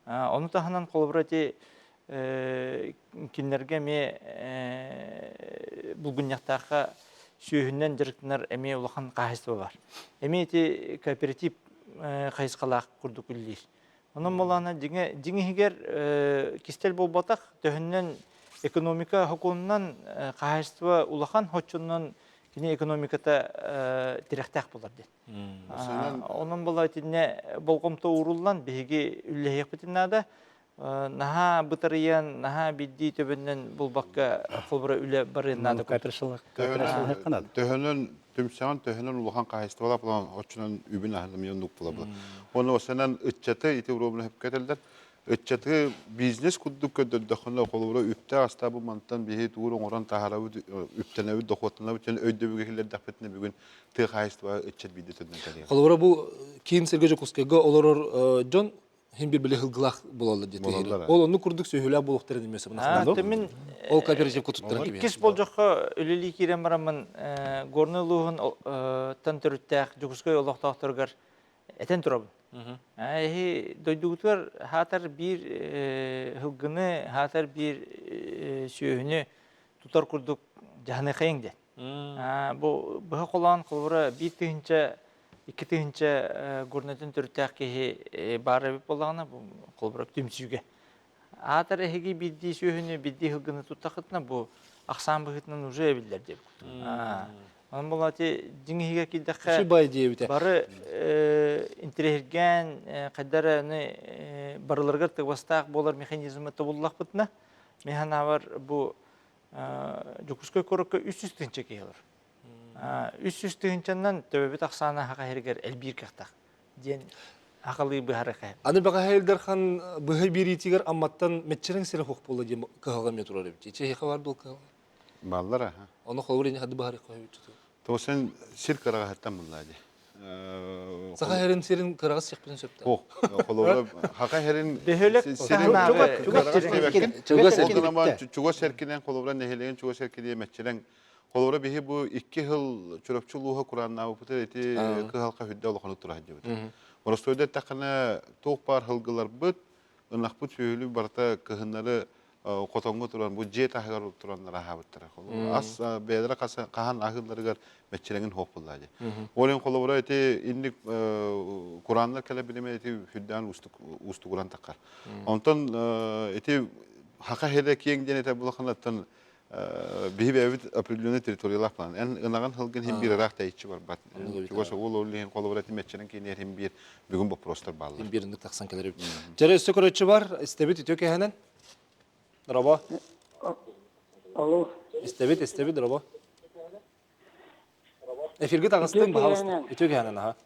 Ону таһынан холобура ити кинилэргэ эмиэ булгунньахтаахха сүөһүнэн дьарыктанар эмиэ улахан хаһаайыстыба бар. Эмиэ ити кооператив хайысхалаах курдук үлэлиир. Онон буоллаҕына дьиҥэ дьиҥ иһигэр кистэл буолбатах, төһөннөн экономика сокуонунан хаһаайыстыба улахан хоччунан кини экономиката тирэхтээх буолар диэн. Онон була итиннэ болҕомто ууруллан биһиги үллэһиэхпитин наада. Наһаа бытарыйан, наһаа биирдии төбөннөн булбакка холобура үлэ барыан наада. Төһөнөн түмсэҕин, төһөнөн улахан хаһаайыстыбалаах буолан оччонон үбүн аһын эмиэ оннук буолабыт. Уонна осанан ыччаты ити уруобуна сөпкө этэллэр. Ыччаты бизнес курдук көрдөрдөххүнэ, холобура үптээх астаабы мантан биһи туур оҥорон таһаарабыт, үптэнэбит, дохуоттанабыт диэн өйдөбүлгэ киллэрдэхпитинэ бүгүн тыа хаһаайыстыба ыччат биирдэ төрдүн кэлиэ. Холобура бу киин сиргэ Дьокуускайга олорор дьон хин бир били хылгылаах буолаллар диэтэ. Ол оннук курдук сүөһүлээх буолуохтарын эмиэ сөп. Мин ол кооперативка туттаран иккис болдьоххо үлэлии киирэн бараммын Горнай улууһун төрүттээх Дьокуускай олохтоохторугар этэн турабын. Эһи дойдугутугар хаатар биир хылгыны, хаатар биир сүөһүнү тутар курдук дьаһаныахайыҥ диэн. Бу быһа холоон холобура 1000 2000 горнатын төрүттээх киһи баар эбит буоллаҕына, бу холобура түмсүүгэ. Аатар эһиги биирдии сүөһүнү, биирдии сылгыны туттахытына, бу ахсаан быһыытынан уже эбиллэр диэбит. Онон буолла ити дьиҥ иһигэр киирдэххэ бай диэбитэ. Бары интэриэһиргээн хайда эрэ барыларыгар тыгыбастаах буолар механизмы тобуллахпытына, мин санаабар бу Дьокуускай куоракка 300 тыһыынча киһи олорор. 300 тыһыынчаннан төбөбүт ахсаана саха иһигэр элбиир кыахтаах диэн сахалыы быһара кэһэм. Аны бэҕэһээ Ил Дархан быһа биэриитигэр Амматтан мэччирэҥ сирэ суох буолла диэн кыһалҕа эмиэ турар эбит. Ичи эһиэхэ бар дуо кыһалҕа? Баллар аха. Ону холобур ини хады быһарык хоһуйбут. Тоҕо сен сир кыраҕаһыттан буллаа дии. Саха һэрин сирин кыраҕас сиэхпитин сөптөөх. Ох, холобура Хака һэрин Бөһүөлэк чугас эркинэн чугас эркинэн холобура нэһилиэгин чугас эркиниэ мэччирэҥ холобура биһи бу икки сыл Чурапчы улууһа курааннаабыппыт ити кыһалха хүддэ улаханнык тура сылдьыбыт. Боростуойда эттэххинэ туох баар сылгыларбыт ынахпыт сүөһүлүү барыта кыһыннары хотоҥҥо туран бу дьиэ таһыгар тураннар аһаабыттара. Ас бэйэлэрэ хаһан аһыылларыгар мэччирэҥин суох буолла дии. Ол иһин холобура ити инник курааннар кэлэ билимэ ити сүрдээн уустугуран таххар. Онтон ити хака хеле киэҥ диэн этэ булаханаттан биһи бэйэбит определенный территориялаах план. Эн ынаҕын сылгын иһин биир ыраах тэйиччи барбат. Чугас ол ол иһин холобура ити мэччирэҥ киинигэр иһин биир бүгүн боппуруостар бааллар. Иһин биир тахсан кэлэр эбит. Дьэрэ өссө көрөөччү бар, истэбит үтүө кэһэнэн. Дорообо. Алло. Истэбит, истэбит, дорообо. Эфиргэ таҕыстыҥ, баһаалыста. Үтүө кэһэнэн, аха.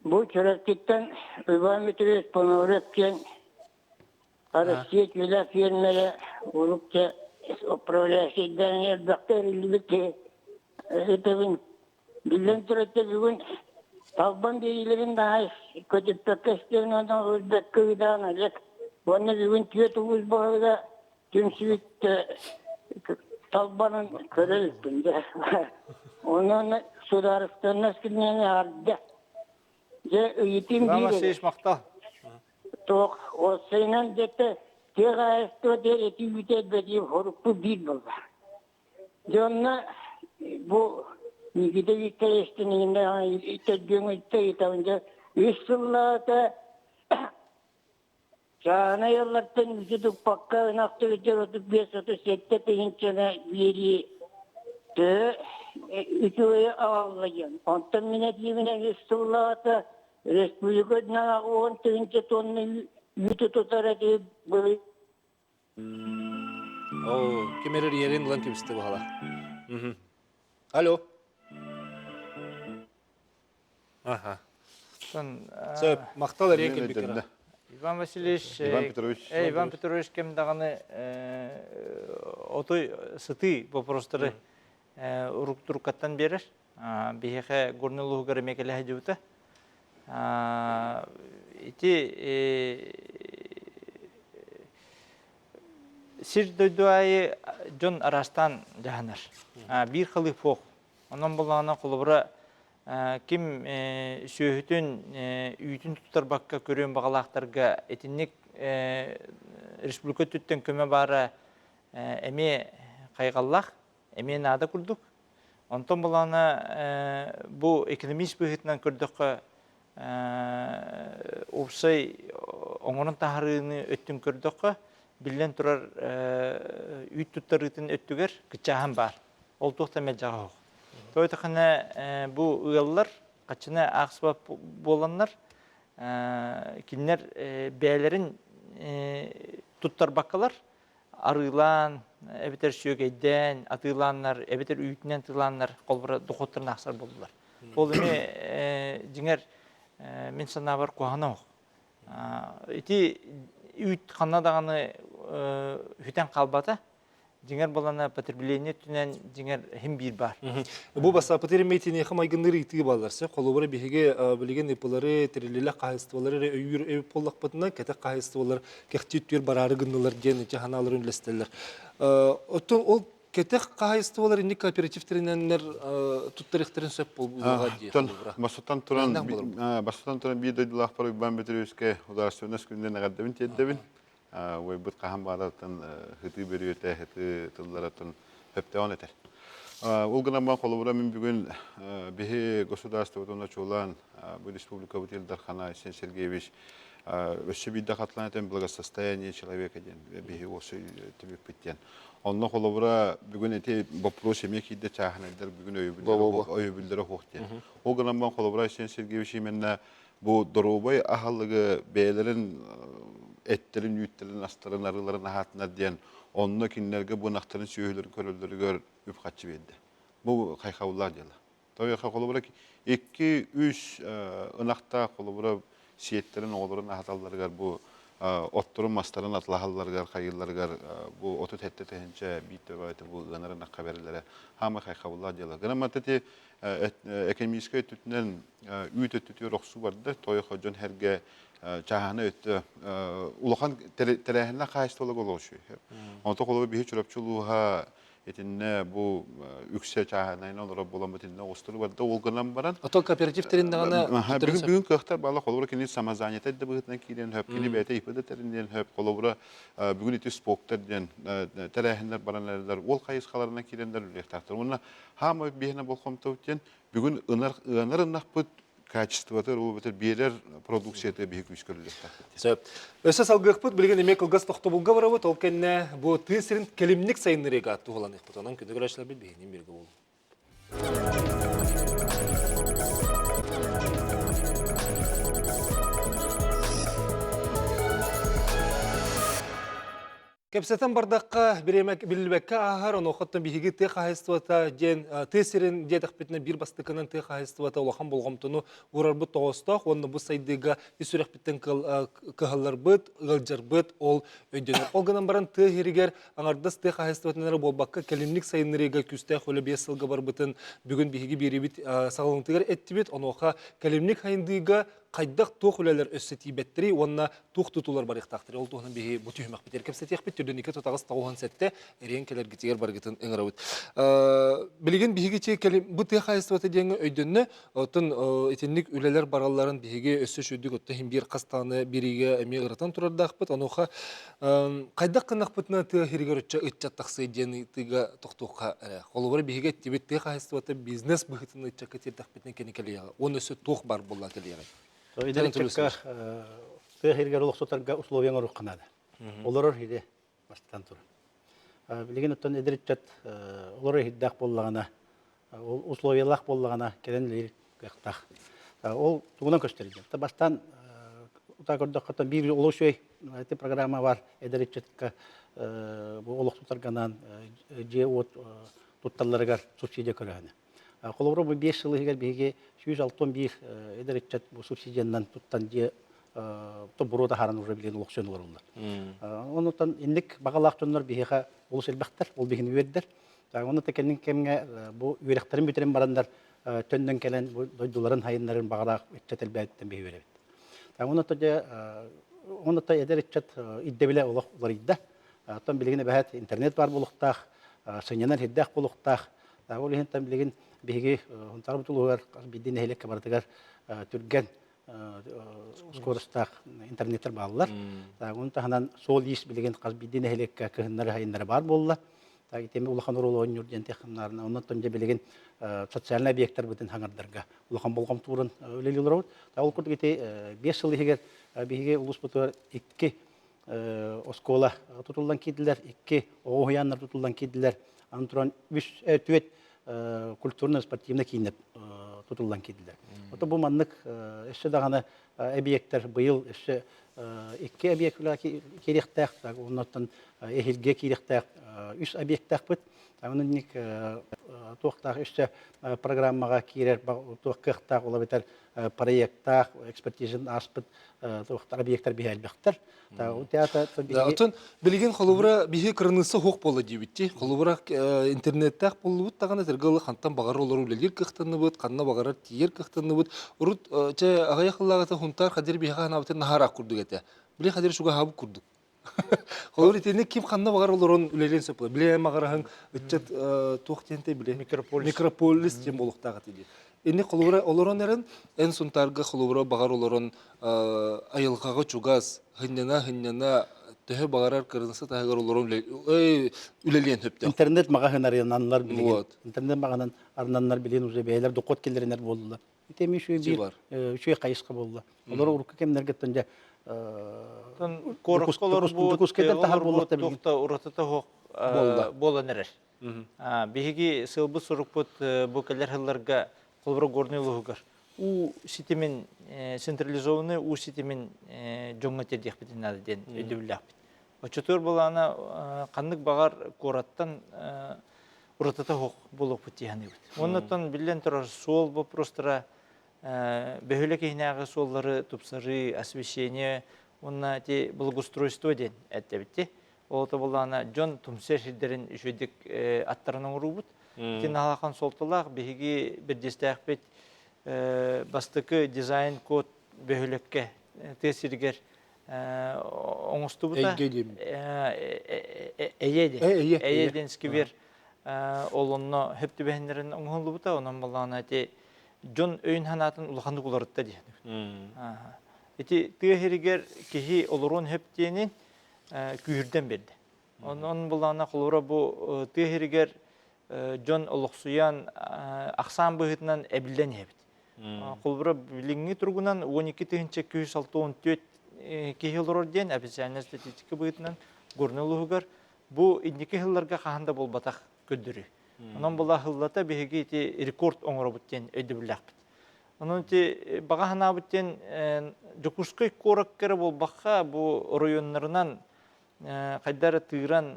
Бу Чөрөктүттэн Иван Дмитриевич Пономарев диэн Россия түүлээх фермерэ урукча управляющайдан элбэхтэ эриллибит киһи ыытабын. Биллэн турар бүгүн талбан биэриилэрин наһаа көтүппэккэ истэн уонна өлбөккө ыытаан Олег уонна бүгүн түөрт улуус баһылыга түмсүбүт талбанын көрө иликпин дьэ. Онон судаарыстыбаннай кинини арда. Дьэ ыйытыым Иван биир Васильевич махтал. Туох уопсайынан дьэтэ тыа хаһаайыстыбата эти үүтэ элбэтиир хорукпут биир буолла. Дьэ онно бу Никита Викторовичтыын төрдүөҥүттэ ыйытабын дьэ үс сыллаата чааһынай ыаллартан үүтү туппакка ынах төрүтэр 35-37 тыһыынчаны биэрии төһө үчүгэйи аҕалла диэн. Онтон мин этиибинэн үс сыллаата республика үрдүнэн 80 тыһыынча тонна үүтү тутар этибит былыр Оо, ким эрэр иэрин ылан кэбистэ баһала. Алло. Аха. Сөп, махтал эрийэн кэлбиккэр. Иван Васильевич, Иван Петрович. Иван Петрович кэм даҕаны отой сытыы вопростары урук туруккаттан биэрэр. Биһиэхэ Горнай улууһугар эмиэ кэлэ сылдьыбыта. Ити сир дойду аайы дьон араастаан дьаһанар. Биир халыып суох. Онон буоллаҕына холобура Ким сүөһүтүн үүтүн туттарбакка көрүөн баҕалаахтарга итинник республика өттүттэн көмө баара эмиэ хайҕаллаах, эмиэ наада курдук. Онтон булаана бу экономист быһыытынан көрдөххө, уопсай оҥорон таһаарыыны өттүн көрдөххө, биллэн турар үүт туттарыытын өттүгэр кыччааһын баар. Ол туох да мэлдьэҕэ суох. Тоҕо диэтэххинэ, бу ыаллар хаччыны аахсыбат буоланнар, кинилэр бэйэлэрин туттарбаккалар, арыылаан, эбэтэр сүөгэйдээн, атыылааннар, эбэтэр үүтүнэн атыылааннар, холобура, дохуоттарын аахсар буоллулар. Ол эмиэ дьиҥэр мин санаабар куһаҕана суох. Ити үүт ханна даҕаны сүтэн хаалбата. Дьиҥэр балана потребление өттүнэн дьиҥэр иһин биир баар. Бу бассааппытыгар эмиэ итиниэхэ майгынныыр ыйытыы бааллар. Сөп холобура биһиги билигин ИП-лары, тэриллэлэх хаһаайыстыбалары эрэ өйүүр эбит буоллахпытына, кэтэх хаһаайыстыбалар кэхтии өттүгэр бараары гыннылар диэн ити санааларын үллэстэллэр. Оттон ол кэтэх хаһаайыстыбалар инник кооперативтэринэннэр туттарыахтарын сөп буолуоҕа дии холобура. Бастатан туран, бастатан туран биир дойдулаахпар Уйбаан Бөтүрүөбүскэ Ударственнай күнүнэн эҕэрдэбин тиэрдэбин. Уойбут хаһан баараттан хытыы бөрүөтэ, хытыы тыллараттан сөптөөҕүн этэр. Ол гынан баран холобура мин бүгүн биһи государствотун чулаан бу республикабыт Ил Дархана Айсен Сергеевич өссө биирдэ хатылаан этэн благосостояние человека диэн биһи осы түбүкпүт диэн. Онно холобура бүгүн ити вопрос эмиэ киирдэ чааһынайдар бүгүн өйөбүллэрэ суох диэн. Ол гынан баран холобура Айсен Сергеевич именно Бу доруобай аһылыгы бэйэлэрин эттэрин, үүттэрин, астарын, арыыларын аһаатынар диэн онно кинилэргэ бу ынахтарын сүөһүлэрин көрөллөрүгэр үп-харчы биэрдэ. Бу хайхабыллаах дьыала. Тоҕо холобура 2-3 ынахтаах холобура сиэттэрин оҕолорун аһаталларыгар бу отторун мастарын атылаһалларыгар хайыылларыгар бу 37 тыһыынча биир төбөтө бу ыанар ынахха бэриллэрэ хаама хайхабыллаах дьыала. Гынан ити экономическай өттүтүнэн үүт өттүтүгэр охсуу барда. Тойохо дьон herге чааһына өттө улахан тэрээһиннээх хаһаайыстыбаларга олоҕучуй. Онто холобур биһи Чурапчы улууһа итиннэ бу үксэ чааһынайынан олорор буолан итиннэ оҕустары барда ол гынан баран Ото кооператив тэриннэҕинэ бүгүн бүгүн кыахтар баала холобура кини самозанятай да быһыытынан киирэн хөп кини бэйэтэ ИП да тэринниэн хөп холобура бүгүн ити споктар диэн тэрээһиннэр баран эрэллэр ол хайысхаларынан киирэннэр үлэлиэхтээхтэр уонна хаамай биһиэнэ болҕомтобут диэн бүгүн ынар ыанар ынахпыт качествота эбэтэр биэрэр продукцията биһи күүскэ үлэлиэхтээхпит. Сөп. Өссө салгыахпыт билигин эмиэ кылгас тохтобулга барабыт. Ол кэннэ бу тыа сирин кэлимник сайыннарыыга туһуланыахпыт. Онон күндү көрөөччүлэрбит биһигинин бииргэ буолуҥ. Кэпсэтэн бардахха, бириэмэ биллибэккэ ааһар, онуохаттан биһиги тыа хаһаайыстыбата диэн тыа сирин диэтэхпитинэ биир бастакынан тыа хаһаайыстыбата улахан болҕомтону уурарбыт тоҕоостоох уонна бу сайдыыга ис сүрэхпиттэн кыһалларбыт, ыалдьарбыт ол өйдөнөр. Ол гынан баран тыа иһигэр аҥардас тыа хаһаайыстыбатын эрэ буолбакка кэлимник сайыннарыыга күүстээх үлэ 5 сылга барбытын бүгүн биһиги биэриибит саҕаланыытыгар эттибит. Онуоха кэлимник сайындыыга хайдах туох үлэлэр өссө тиийбэттэрий уонна туох тутуулар барыахтаахтарый ол туһунан биһи бу түһүмэхпитигэр кэпсэтиэхпит түрдүнүкэ тутаҕас 97 эриэн кэлэргитигэр барыгытын ыҥырабыт билигин биһиги бу тыа хаһаайыстыбата диэҥҥэ өйдөннө оттон итинник үлэлэр баралларын биһиги өссө үчүгдүк отто иһин биир хастааны бириигэ эмиэ ырытан турардаахпыт онуоха хайдах гыннахпытына тыа иһигэр ычча ыччат тахсыа диэн ыйытыыга тохтуохха эрэ холобура биһиги эттибит тыа хаһаайыстыбата бизнес быһыытынан ыччакка тиэрдэхпитинэ кини кэлиэҕэ уонна өссө туох баар буолла кэлиэҕэй Эдэр ыччакка тыа иһигэр олохсутарга условия оҥоруохха наада. Олорор иһи бастатан туран. Билигин оттон эдэр ыччат олорор иһирдээх буоллаҕына, ол условиялаах буоллаҕына кэлэн үлэлиир кыахтаах. Ол тугунан көстөр диэн. Бастаан утаа көрдөххө биир олус үчүгэй ити программа бар эдэр ыччатка бу олохсутарга дьиэ-уот тутталларыгар субсидия көрөһүнэ. Холобура, бу 5 сыл иһигэр биһиги 161 эдэр ыччат бу субсидиянан туттан дьиэ буруо таһааран уже билигин олохсуйан олороллор. Оннуттан инник баҕалаах дьоннор биһиэхэ олус элбэхтэр, ол биһини үөрдэр. Онно да кэннин кэмҥэ бу үөрэхтэрин бүтэрэн бараннар төннөн кэлэн бу дойдуларын хайыннарын баҕалаах ыччат элбээбиттэн биһи үөрэбит. Онно дьэ онно эдэр ыччат ирдэбилэ олох уларыйда. Оттон билигин эбэһээт интернет баар буолуохтаах, сынньанар сирдээх буолуохтаах. Ол иһин билигин биһиги Хонтаарбыт улууһугар биирдии нэһилиэккэ барытыгар түргэн скоростаах интернеттэр бааллар. Оны таһынан суол-иис билигин хас биирдии нэһилиэккэ кыһыннары-сайыннары баар буолла. Итими улахан оруолу оонньуур диэн технарына оннуттан дьэ билигин социальнай объекттарбытын хаҥардарга улахан болҕомтуурун үлэлии олоробут. Ол курдук ити 5 сыл иһигэр биһиги улууспутугар икки оскуола тутуллан киирдилэр, икки оҕо уһуйааннар тутуллан киирдилэр. Аны туран үс түөрт культурно-спортивнай кииннэр тутуллан киирдилэр. Ото бу маннык өссө даҕаны эбийиэктэр быйыл өссө икки объект киириэхтээх, оннуттан эһиилгэ киириэхтээх үс объектаахпыт. Онон туохтаах өссө программаҕа киирэр туох кыахтаах ол эбэтэр проекттаах экспертизаны ааспыт туохтар объектар биһи элбэхтэр. Оттон билигин холобура биһи кырыныса суох буолла диэбитти. Холобура интернеттээх буоллубут даҕаны тыргылы хантан баҕарар олору үлэлиир кыахтанныбыт, ханна баҕарар тиийэр кыахтанныбыт. Урут чэ аҕыйах ыллааҕыта Хунтаар Хадир биһиэхэ ханаабытын наһаараах курдук этэ. Били Хадир шугаһаабыт курдук. Холобур итинник ким ханна баҕар олорон үлэлиэн сөп буолар. Билэ маҕараһыҥ ыччат туох диэнтэй билэ Микрополис. Микрополис диэн буолуохтаах этэ дии. Инник холобура олорон эрэн эн Сунтаарга холобура баҕар олорон айылҕаҕа чугас, һынньана-һынньана төһө баҕарар кырынса таһыгар олорон үлэлиэн сөптөөх. Интернет маҕаһын арыйананнар билигин. Интернет маҕаһын арынаннар билигин уже бэйэлэр дохуот киллэринэр буоллулар. Ити эмиэ үчүгэй биир үчүгэй хайысха буолла. Олор урукку кэмнэргиттэн дьэ куоракка олорбут, Дьокуускайтан таһар буоллахта туох да уратыта суох буолан эрэр. Биһиги сыалбыт сорукпут бу кэлэр сылларга холобура Горнай улууһугар уу ситимин централизованный уу ситимин дьоҥҥо тиэрдиэхпитин наада диэн өйдөбүллээхпит. Оччотугар былаана ханнык баҕар куораттан уратыта суох буолуохпут дии саныыбыт. Оннуттан биллэн турар суол боппуруостара бөһүөлэк иһинээҕи суоллары тупсарыы, освещение уонна ити благоустройство диэн эттэбит. Ол тобулаана дьон тумсар сирдэрин үчүгэйдик аттаран оҥоруубут. Ити наһалахан суолталаах биһиги бирдиэстээхпит бастакы дизайн-код бөһүөлэккэ тыа сиригэр оҥостубута. Эйгэ диэн. Эйэ диэн. Эйэ диэн сквер ол онно хөп түбэһиннэрин оҥоһуллубута. Онон балаана ити дьон өйүн санаатын улаханнык уларытта диэн. Ити тыа сиригэр киһи олоруон хөп диэнин күүһүрдэн биэрдэ. Онон булаана холобура бу тыа сиригэр дьон олохсуйан ахсаан быһыытынан эбиллэн иһэбит. Холобура билиҥҥи туругунан 12 тыһыынча 264 киһи олорор диэн официальная статистика быһыытынан Горнай улууһугар бу инники сылларга хаһан да буолбатах көрдөрүү. Онон була сыллата биһиги ити рекорд оҥоробут диэн өйдөбүллээхпит. Онон ити баҕа санаабыт диэн Дьокуускай куоракка эрэ буолбакка бу оройуоннарынан хайда эрэ тыыран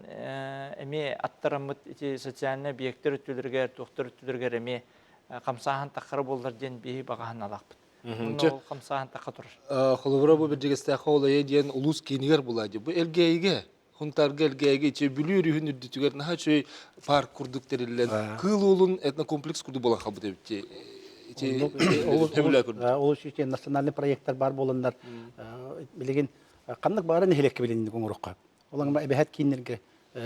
эмиэ аттараммыт ити социальнай объектар өттүлэригэр, туохтар өттүлэригэр эмиэ хамсааһын таххара буоллар диэн биһи баҕа санаалаахпыт. Онно ол хамсааһын тахха турар. Холобура бу Бэрдьигэстээххэ ол эйэ диэн улуус киинигэр булаа дии. Бу Элгээйигэ Хунтаарга Элгээйигэ ичи Бүлүү өрүһүн үрдүтүгэр наһаа үчүгэй парк курдук тэриллэн Кыыл Уолун этнокомплекс курдук буолан хаалбыт эбит ити Ол үчүгэй национальный проекттар бар буоланнар билигин ханнык баара нэһилиэккэ билинник оҥоруохха. Ол аҥа эбэһэт кииннэргэ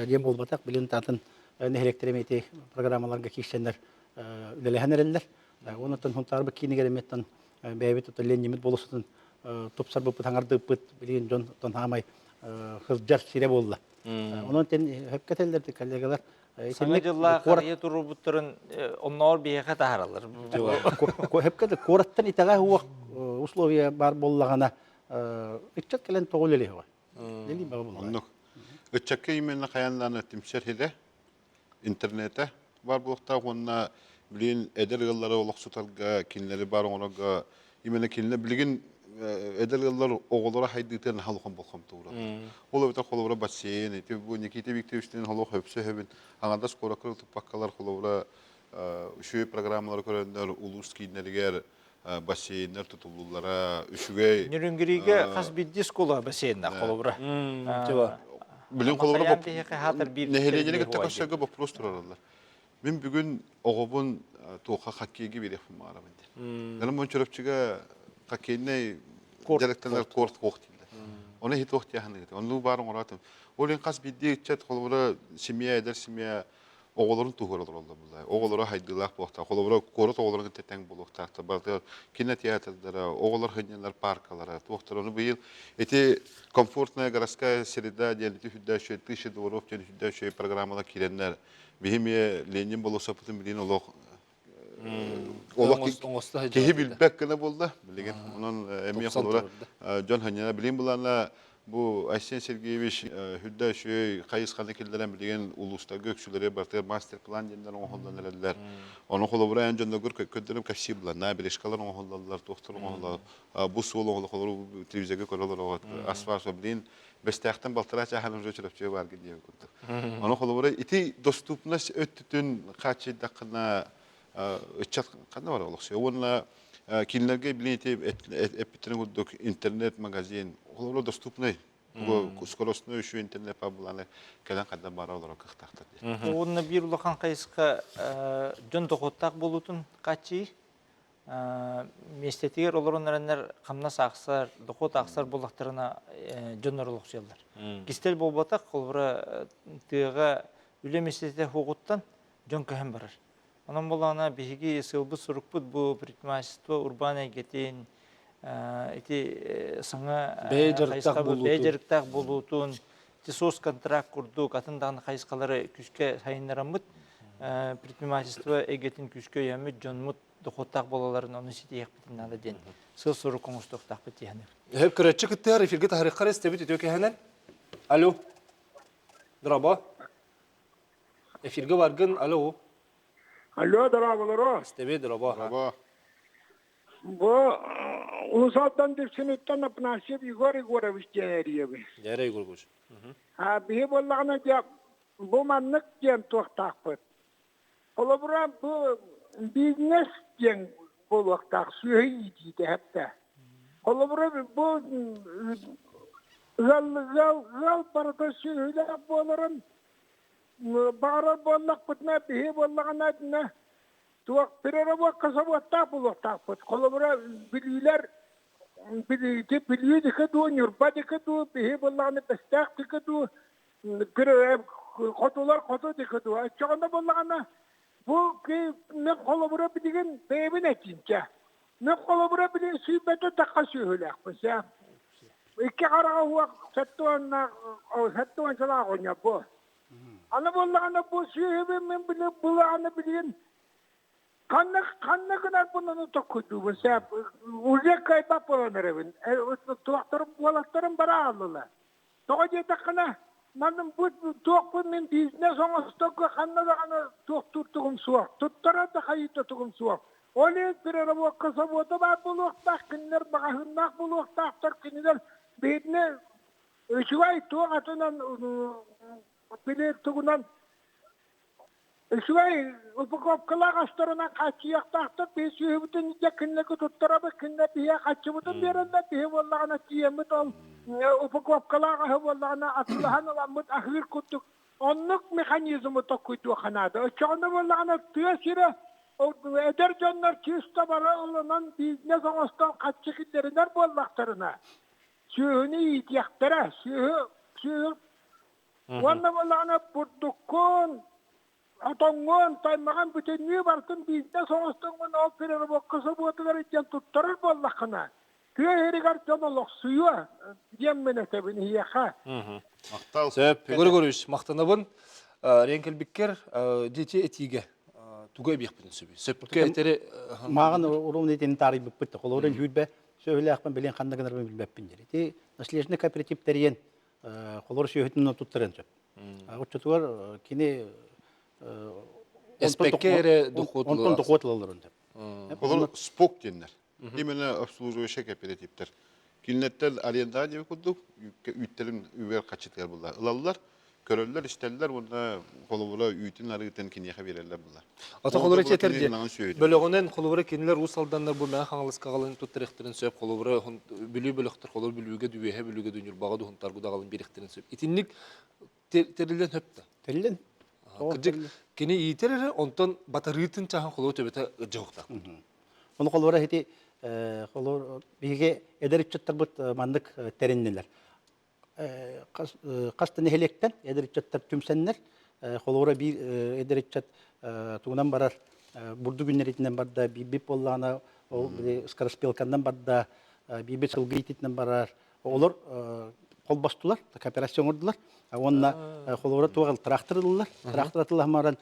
диэн буолбатах, билин таатын нэһилиэктэр эмиэ ити программаларга киирсэннэр үлэлэһэн эрэллэр. Онон Хунтаарбыт киинигэр эмиэттэн бэйэбит Леннимит болосутун тупсарбыппыт, хаҥардыыппыт, билигин дьон оттон хаамай сылдьар сирэ буолла. Онон тен хөпкө этэллэр коллегалар. Саҥа дьыллаах харыйа туруорбуттарын онноор биһиэхэ таһаараллар. Хөпкө да куораттан итэҕэ уох условия бар буоллаҕына ыччат кэлэн тоҕо үлэлиэҕэ. Оннук. Ыччакка именно хайаан түмсэр хидэ интернете баар буолуохтаах уонна билигин эдэр ыаллары олохсутарга кинилэри баар оҥорорго именно кинилэр билигин эдэр ыаллар оҕолоро хайдыытыгар наһаа улахан болҕомто уураллар. Ол эбэтэр холобура бассейн ити бу Никита Викторовичтыын холох өпсө өбүн аҥардас куоракка туппаккалар холобура үчүгэй программалары көрөннөр улуус кииннэригэр бассейннар тутуллуллара үчүгэй Нерюнгригэ хас биирдии школа бассейннаах холобура. Билин холобура нэһилиэнньэни кытта көрсөргө боппуруос турараллар. Мин бүгүн оҕобун туохха хоккейга биэриэхпин баҕарабын диэн. Гынан мун Чурапчыга хоккейнай дьарыктанар корт хуох дииллэр. Оны иһит туох диэханыгыт. Оннуу баар оҥороотум. Ол ин хас биирдии ыччат холобура семья эдэр семья. Оҕолорун туһугар олороллор буллай. Оҕолоро хайдыылаах буолуохтаах. Холобура, куорат оҕолорун кытта тэҥ буолуохтаахтар. Барытыгар кинотеатрдара, оҕолор сынньанар паркалара, туохтара. Ону быйыл ити комфортная городская среда диэн ити үрдээччи тысяча дворов диэн үрдээччи программалар киирэннэр биһи эмиэ Ленин болуоссаппытын билигин олох олох киһи билбэт гына буолла билигин. Онон эмиэ холобура дьон ханньана билин булана бу Айсен Сергеевич үрдэ үчүгэй хайысханы киллэрэн билигин улуустарга үксүлэри барытыгар мастер-план диэннэр оҥоһуллан эрэллэр. Ону холобура эн дьонноргор көрдөрүм кэпсии буланна, бережкалар оҥоһуллаллар, туохтар оҥоһуллаллар. Бу суол оҥоһуллар, телевизорга көрөлөр асфальт блин Бэстээхтэн балтараа чааһын уже Чурапчыга бааргын диэбит курдук. Ону холобура ити доступность өттүтүн хааччыйдаххына ыччат ханна бар олохсуйа уонна кинилэргэ билин ити эппиттэрин курдук интернет-магазин холобура доступный скоростной еще интернет пабланы кэлэн ханна бара олорор кыахтаахтар диэн. Уонна биир улахан хайысха дьон дохуоттаах буолуутун хааччыйыы. Миэстэтигэр олорон эрэннэр хамнас аахсар, дохуот аахсар буоллахтарына дьоннор олохсуйаллар. Кистэл буолбатах, холобура тыаҕа үлэ миэстэтэ суоҕуттан дьон көһөн барар. Онон буоллаҕына биһиги сыалбыт-сорукпут бу предпринимательство урбаан эйгэтин ити саҥа бэйэ дьарыктаах хайысхабыт бэйэ дьарыктаах буолуутун ити соцконтракт курдук атын даҕаны хайысхалары күүскэ сайыннараммыт предпринимательство эйгэтин күүскэ өйөөммүт дьонмут дохуоттаах буолалларын ону ситиһиэхпитин наада диэн сыл-сорук оҥостуохтаахпыт дии саныыбын. Өһөп көрөччү кыттыһар эфиргэ таһарыаххар истэбит үтүө кэһэнэн. Алло. Дорообо. Эфиргэ баргын, алло. Алло, дорооболоро. Истэбит, дорообо. Дорообо. Бу Улусалтан Дүпсүнүттэн Апнасьев Егор Егорович диэн эрийэбин. Дээрэ Егор Егорович. А биһи буоллаҕына дьэ бу маннык диэн туохтаахпыт. Холобура бу бизнес диэн буолуохтаах сүөһү иитиитэ хэптэ. Холобура бу ыал ыал ыал барыта сүөһүлээх буоларын баҕарар буоллахпытына биһи буоллаҕына туох переработка собуоттаах буолуохтаахпыт. Холобура бүлүүлэр бүлүүтү бүлүү диэки дуу Ньурба диэки дуу биһи буоллаҕына Бэстээх диэки дуу хотулар хоту диэки дуу оччоҕуна буоллаҕына бу мен холобура билигин бэйэбин этиинчэ мен холобура билигин сүүрбэтэ тахха сүөһүлээхпин сэ икки хараҕа уох сэттэ 70 сылаах оҕонньор бу аны буоллаҕына бу сүөһүбүн мин били былааны билигин Ханна ханна гынарбын ону токкуйдуубун сээп уже кыайбат буолан эрэбин туохтарым уолаттарым бара ааллылар тоҕо диэтэххинэ манна бу туохпун мин бизнес оҥосторго ханна даҕаны туохтуур тугум суох туттарар да хайыыта тугум суох ол иһин переработка собуота баар буолуохтаах кинилэр маҕаһыыннаах буолуохтаахтар кинилэр биһигини үчүгэй туох атынан били тугунан Үчүгэй упаковкалаах астарынан хааччыйыахтаахтар. Биһи сүөһүбүтүн илдьэ кинилэргэ туттарабыт, кинилэр биһиэхэ харчыбытын биэрэллэр. Биһи буоллаҕына тиийэммит ол упаковкалаах аһы буоллаҕына атыылаһан ыламмыт аһыыр курдук оннук механизмы толкуйдуохха наада. Оччоҕуна буоллаҕына тыа сирэ эдэр дьоннор чисто бары ылынан бизнес оҥостон харчы киллэринэр буоллахтарына сүөһүнү иитиэхтэрэ. Сүөһү сүөһү Уонна буоллаҕына бурдуккун, отоҥҥун, таймаҕын бүтүннүү барытын биирдэ соҕустуҥҥун ол переработка собуотугар илдьэн туттарар буоллаххына, тыа иһигэр дьон олохсуйуо диэммин этэбин эһиэхэ. Махтал. Сөп. Егор Егорович, махтанабын. Рен кэлбиккэр дети этиигэ тугу эбиэхпитин сөбүй? Сөпкө этэри Мааҕын урун итини таарыйбыппыт да холобурун сүүрбэ сөһүлээхпин билин ханна гынарбын билбэппин диир. Ити наследственный кооператив тэрийэн холор сүөһүтүн туттарыан сөп. Оччотугар кини Эспекке эрэ дохуот онтон дохуот ылалларын сөп. Холор спок диэннэр. Именно обслуживающий кооперативтер. Кинилэртэн арендаҕа диэби курдук үүттэрин үбэр хаччытыгар булла. Ылаллар, көрөллөр, истэллэр уонна холобура үүтүн арыытын киниэхэ биэрэллэр булла. Ата холобура этэр бөлөҕүнэн холобура кинилэр Уус Алданнар бу Мэҥэ Хаҥаласка аҕалан туттарыахтарын сөп холобура Бүлүү бөлөхтөр холобура Бүлүүгэ Дүбүөһэ Бүлүүгэ Дүньурбаҕа Дуһунтаргу даҕалан биэриэхтэрин сөп. Итинник тэриллэн сөп да. Тэриллэн. Кырдьык кини иитэр эрэ онтон батарыытын чаһын холобура төбөтө ыдьоһуктаах. Ону холобура ити холобура биһиги эдэр ыччаттарбыт маннык тэриннилэр. Хас да нэһилиэктэн эдэр ыччаттар түмсэннэр. Холобура биир эдэр ыччат тугунан барар бурдук үүннэриитинэн барда, биирбит буоллаҕына ол скороспелканнан барда, биирбит сылгы иитиитинэн барар. Олор холбостулар, кооперация оҥордулар. Уонна холобура туох трактор ыллылар. Трактор атылаһан баран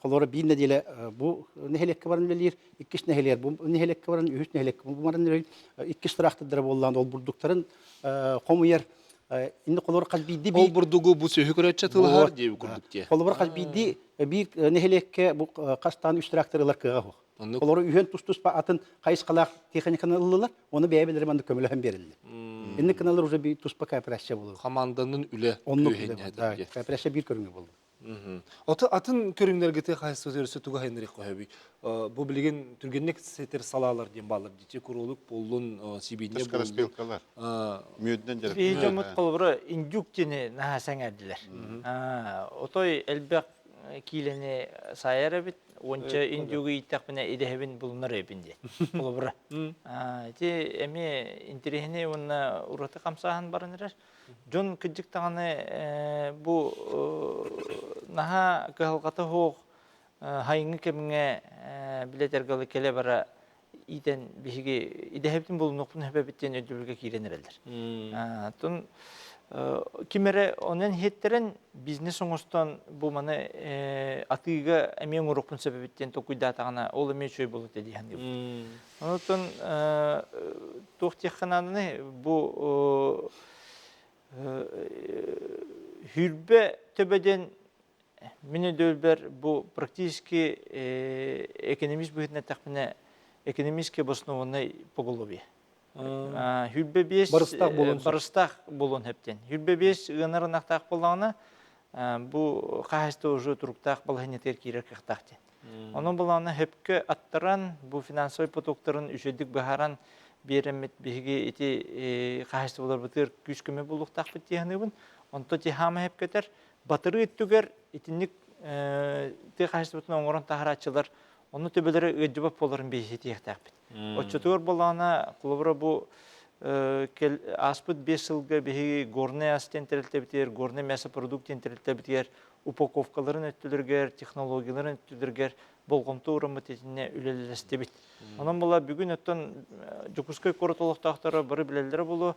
холобура биир нэдиэлэ бу нэһилиэккэ баран үлэлиир, иккис нэһилиэк бу нэһилиэккэ баран, үһүс нэһилиэккэ бу баран үлэлиир. Иккис трактордара буоллаан ол бурдуктарын хомуйар Инни холобур хас биирдии Ол бурдугу бу сүөһү көрөөччү атыылаһар диэби курдук диэ. Холобур хас биирдии биир нэһилиэккэ бу хастаан үс трактор ылар кыаҕа суох. Олору үһүөн тус-туспа атын хайысхалаах техниканы ыллылар, оны бэйэ-бэйэлэрэ маннык көмөлөһөн биэрэллэр. Инник гыналар уже биир туспа кооперация буолар. Хамаанданын үлэ Оннук үлэ Кооперация биир көрүҥэ буолла. Ото атын көрүҥнэргэ тыа хаһайыстыбата өрүсэ туга хайыннарыах көһөбүй? Бу билигин түргэнник ситэр салаалар диэн бааллар дии. Курулук буоллун, сибиинньэ буоллун. Скороспелкалар. Мүөдүнэн дьарыктанар. Биһи дьоммут холобура индюк диэни наһаа сэҥээрдилэр. Отой элбэх киилэни саайар эбит, уонча индюгу ииттэхпинэ идэһэбин булунар эбин диэн. Холобура. Ити эмиэ интэриэһинэй уонна ураты хамсааһын баран эрэр. Дьон кырдьык даҕаны бу наһаа кыһалҕата суох хайыҥҥы кэмҥэ билэтэргэ кэлэ-бара иитэн биһиги идэһэбитин булунуохпун сөбөбүт диэн өйдөбүлгэ киирэн эрэллэр. Оттон ким эрэ онон иһиттэрэн бизнес оҥостон бу маны атыыга эмиэ оҥоруохпун сөбөбүт диэн толкуйдаатаҕына ол эмиэ үчүгэй буолуо этэ дии саныыбын. Онтон туох диэххэ нааданый бу Хүрбэ төбө диэн мин өйдөбүлбэр бу практически экономист быһыытынан эттэхпинэ экономически обоснованный поголовье. Хүрбэ биэс барыстаах буолуон барыстаах буолуон сөп диэн. Хүрбэ биэс ыанар ынахтаах буоллаҕына бу хаһаайыстыба уже туруктаах балаһыанньатыгар киирэр кыахтаах диэн. Онон былаана сөпкө аттаран, бу финансовай потоктарын үчүгэйдик быһааран биэрэммит биһиги ити хаһаайыстыбаларбытыгар күүс-көмө буолуохтаахпыт дии саныыбын. Онто тиһаама сөпкөтөр. Батырыы өттүгэр итинник тыа хаһаайыстыбатын оҥорон таһарааччылар ону төбөлөрө ыалдьыбат буоларын биһиги Оччотугар былаана, холобура бу ааспыт 5 сылга биһиги горный ас диэн тэрилтэбитигэр, горный мясопродукт диэн тэрилтэбитигэр упаковкаларын өттүлэригэр, технологияларын өттүлэригэр болҕомто уураммыт итиннэ үлэлэстибит. Онон була бүгүн оттон Дьокуускай куорат олохтоохторо бары билэллэрэ буолуо,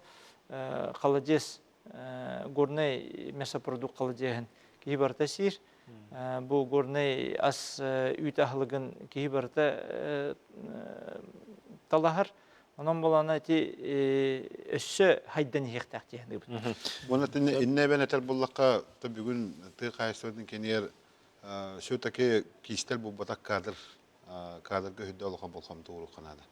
холодец, горный мясопродукт холодеһын киһи барыта сиир. Бу горный ас үүт аһылыгын киһи барыта талаһар. Онон буолана ити өссө хайдан иһиэхтээх дии саныыбын. Уонна иннэ эбэн этэр буоллахха, бүгүн тыа хаһаайыстыбатын кэнигэр все-таки кистэл буолбатах кадр кадрга үрдэ улахан болҕомто ууруохха наада.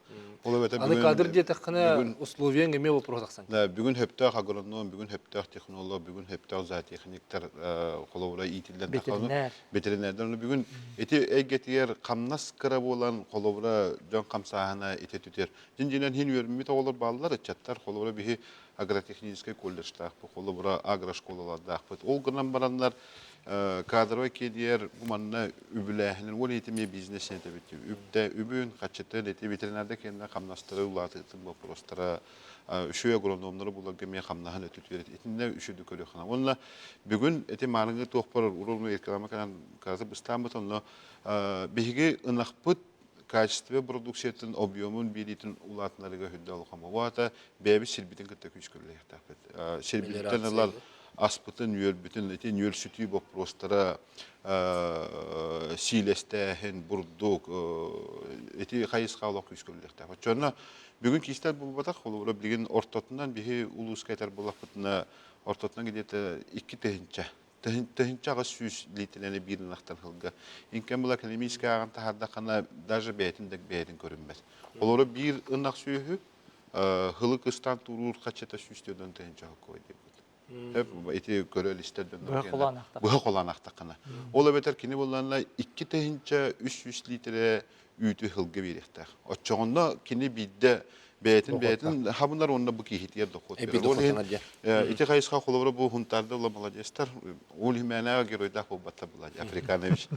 Ол эбэтэр Аны кадр диэтэххинэ условияң эмиэ вопрос тахсан. Да, бүгүн хөптөөх агроном, бүгүн хөптөөх технолог, бүгүн хөптөөх зоотехниктар холобура иитиллэн Ветеринар. Ветеринардар. Бүгүн ити эйгэтигэр хамнас кыра буолан холобура дьон хамсааһына ити түтэр. Дьин-дьинэн хин үөрмүт оҕолор бааллар, ыччаттар холобура биһи агротехническай колледжтаахпыт, холобура агрошколалардаахпыт. Ол гынан бараннар кадровай киэдиэр бу манна үбүлээһинин уон итими бизнес этэбит үптэ үбүн хаччытын ити ветеринарда кэннэ хамнастары улаатыытын боппуруостара үчүгэй агрономнары буларга эмиэ хамнаһын өтүтүөр итиннэ үчүгэй көрүөххэ уонна бүгүн ити маарыҥҥы туохпар уровну реклама кэлэн кыраты быстааммыт онно биһиги ынахпыт качество продукциятын объемун биэриитин улаатынарыга үрдэ улахан буолуо бэйэбит сирбитин кытта күүскэ үлэлиэхтээхпит сирбититтэн ылар аспытын үөрбүтүн ити нүөлсүтүү боппуруостара сиилэстээһин бурдук ити хайысха олох күүскэ үлэлиэхтээх оччоҕуна бүгүн кистэл буолбатах холобура билигин ортотунан биһи улууска этэр буоллахпытына ортотунан где-то 2 тыһыынча 1800 литрени биир ынахтан сылга. Инкем була экономическай ааҕан таһаардаххына даже бэйэтин да бэйэтин көрүммэт. Олору биир ынах сүөһү хылы кыстаан туруур хаччата 140 тыһыынча хоккой диэбит. Ити көрө истэр дьоннор быһа холаан ахтаххына. Ол эбэтэр кини буоллаҕына 2300 литрэ үүтү сылга биэриэхтээх. Оччоҕуна кини биирдэ бэйэтин бэйэтин хабынар уонна бу киһитигэр дохуот берер. Ол иһин ити хайысха холобура бу Хунтаарда ула молодецтар ол иһимээнээҕи геройдаах буолбаттар була Африканович.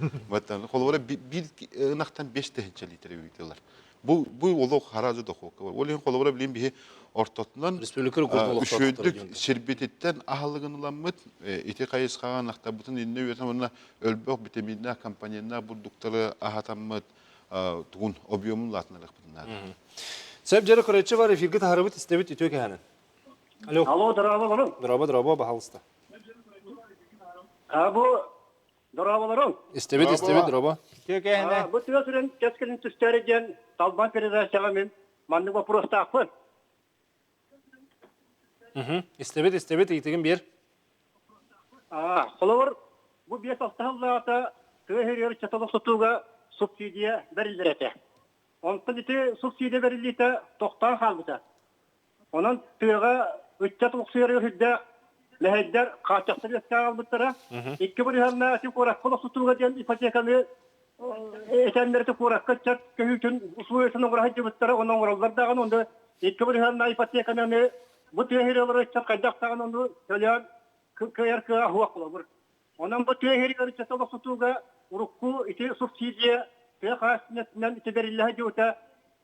Холобура биир ынахтан 5 тыһыынча литрэ үүтү ылар. Бу бу олох харазы дохуокка бар. Ол иһин холобура билин биһи ортотунан Республика рекордун олохтоохтор үчүгэйдик сирбититтэн аһылыгын ыламмыт, ити хайысхаҕа ынахтарбытын иннэ үөтэн уонна өлбөх витаминнаах, компоненнаах бурдуктары аһатаммыт тугун объемун улаатынарыахпытын наада. Сөп дьэрэ көрөччү бар эфиргэ таһарыбыт истэбит үтүө кэһэнин. Алло. Алло, дорооболорун. Дорообо, дорообо, баһалыста. А бу дорооболорун. Истэбит, истэбит, дорообо. Үтүө кэһэнэ. Бу тыа сирин кэскилин түстээри диэн Талбан передачаҕа мин маннык вопростаахпын. Истэбит, истэбит, ыйытыгын биэр. Холобур, бу 5-6 сыллааҕыта тыа сиригэр чаталы сотууга субсидия бэриллэр этэ. Онтон ити субсидия бэриллиитэ тохтоон хаалбыта. Онон тыаҕа ыччат олохсуйарыгар сүрдээх мэһэйдэр хааччахтар үөскээн хаалбыттара. Икки бырыһыаннаах ити куоракка олохсутууга диэн ипотеканы этэннэр ити куоракка ыччат көһүүтүн усулуобуйатын оҥоро сылдьыбыттара, ону оҥороллор даҕаны, онно икки бырыһыаннаах ипотеканы бу тыа сиригэр олорор ыччат хайдах даҕаны ону төлөөн кыайар кыаҕа суох холобур. Онон бу тыа сиригэр ыччаты олохсутууга урукку ити субсидия тыа хаһаайыстыбатынан ити бэриллэ сылдьыбыта,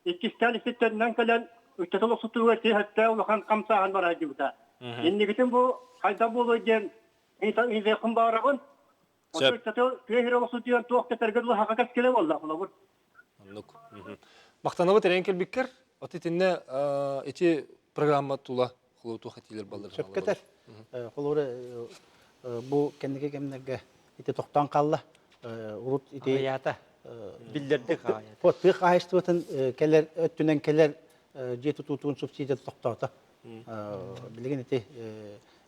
иккистээн ититтэннэн кэлэн ыччаты олохсутууга ити өттө улахан хамсааһын бара сылдьыбыта. Инникитин бу хайдах буолуой диэн ыйытыахпын баҕарабын. Онтон ыччаты тыа сирэ олохсутуйан туох кэтэргэ дылы хака кэскилэ буолла холобур. Оннук. Махтанабыт эрэйэн кэлбиккэр. От итиннэ ити программа тула холуутуох этиилэр баллар. Сөпкө этэр. Холобура бу кэнники кэмнэргэ ити тохтоон хаалла. Урут ити Аҕыйаата. Биллэрдик аҕыйаата. Тыа хаһаайыстыбатын кэлэр өттүнэн кэлэр дьиэ тутуутун субсидията тохтоото. Билигин ити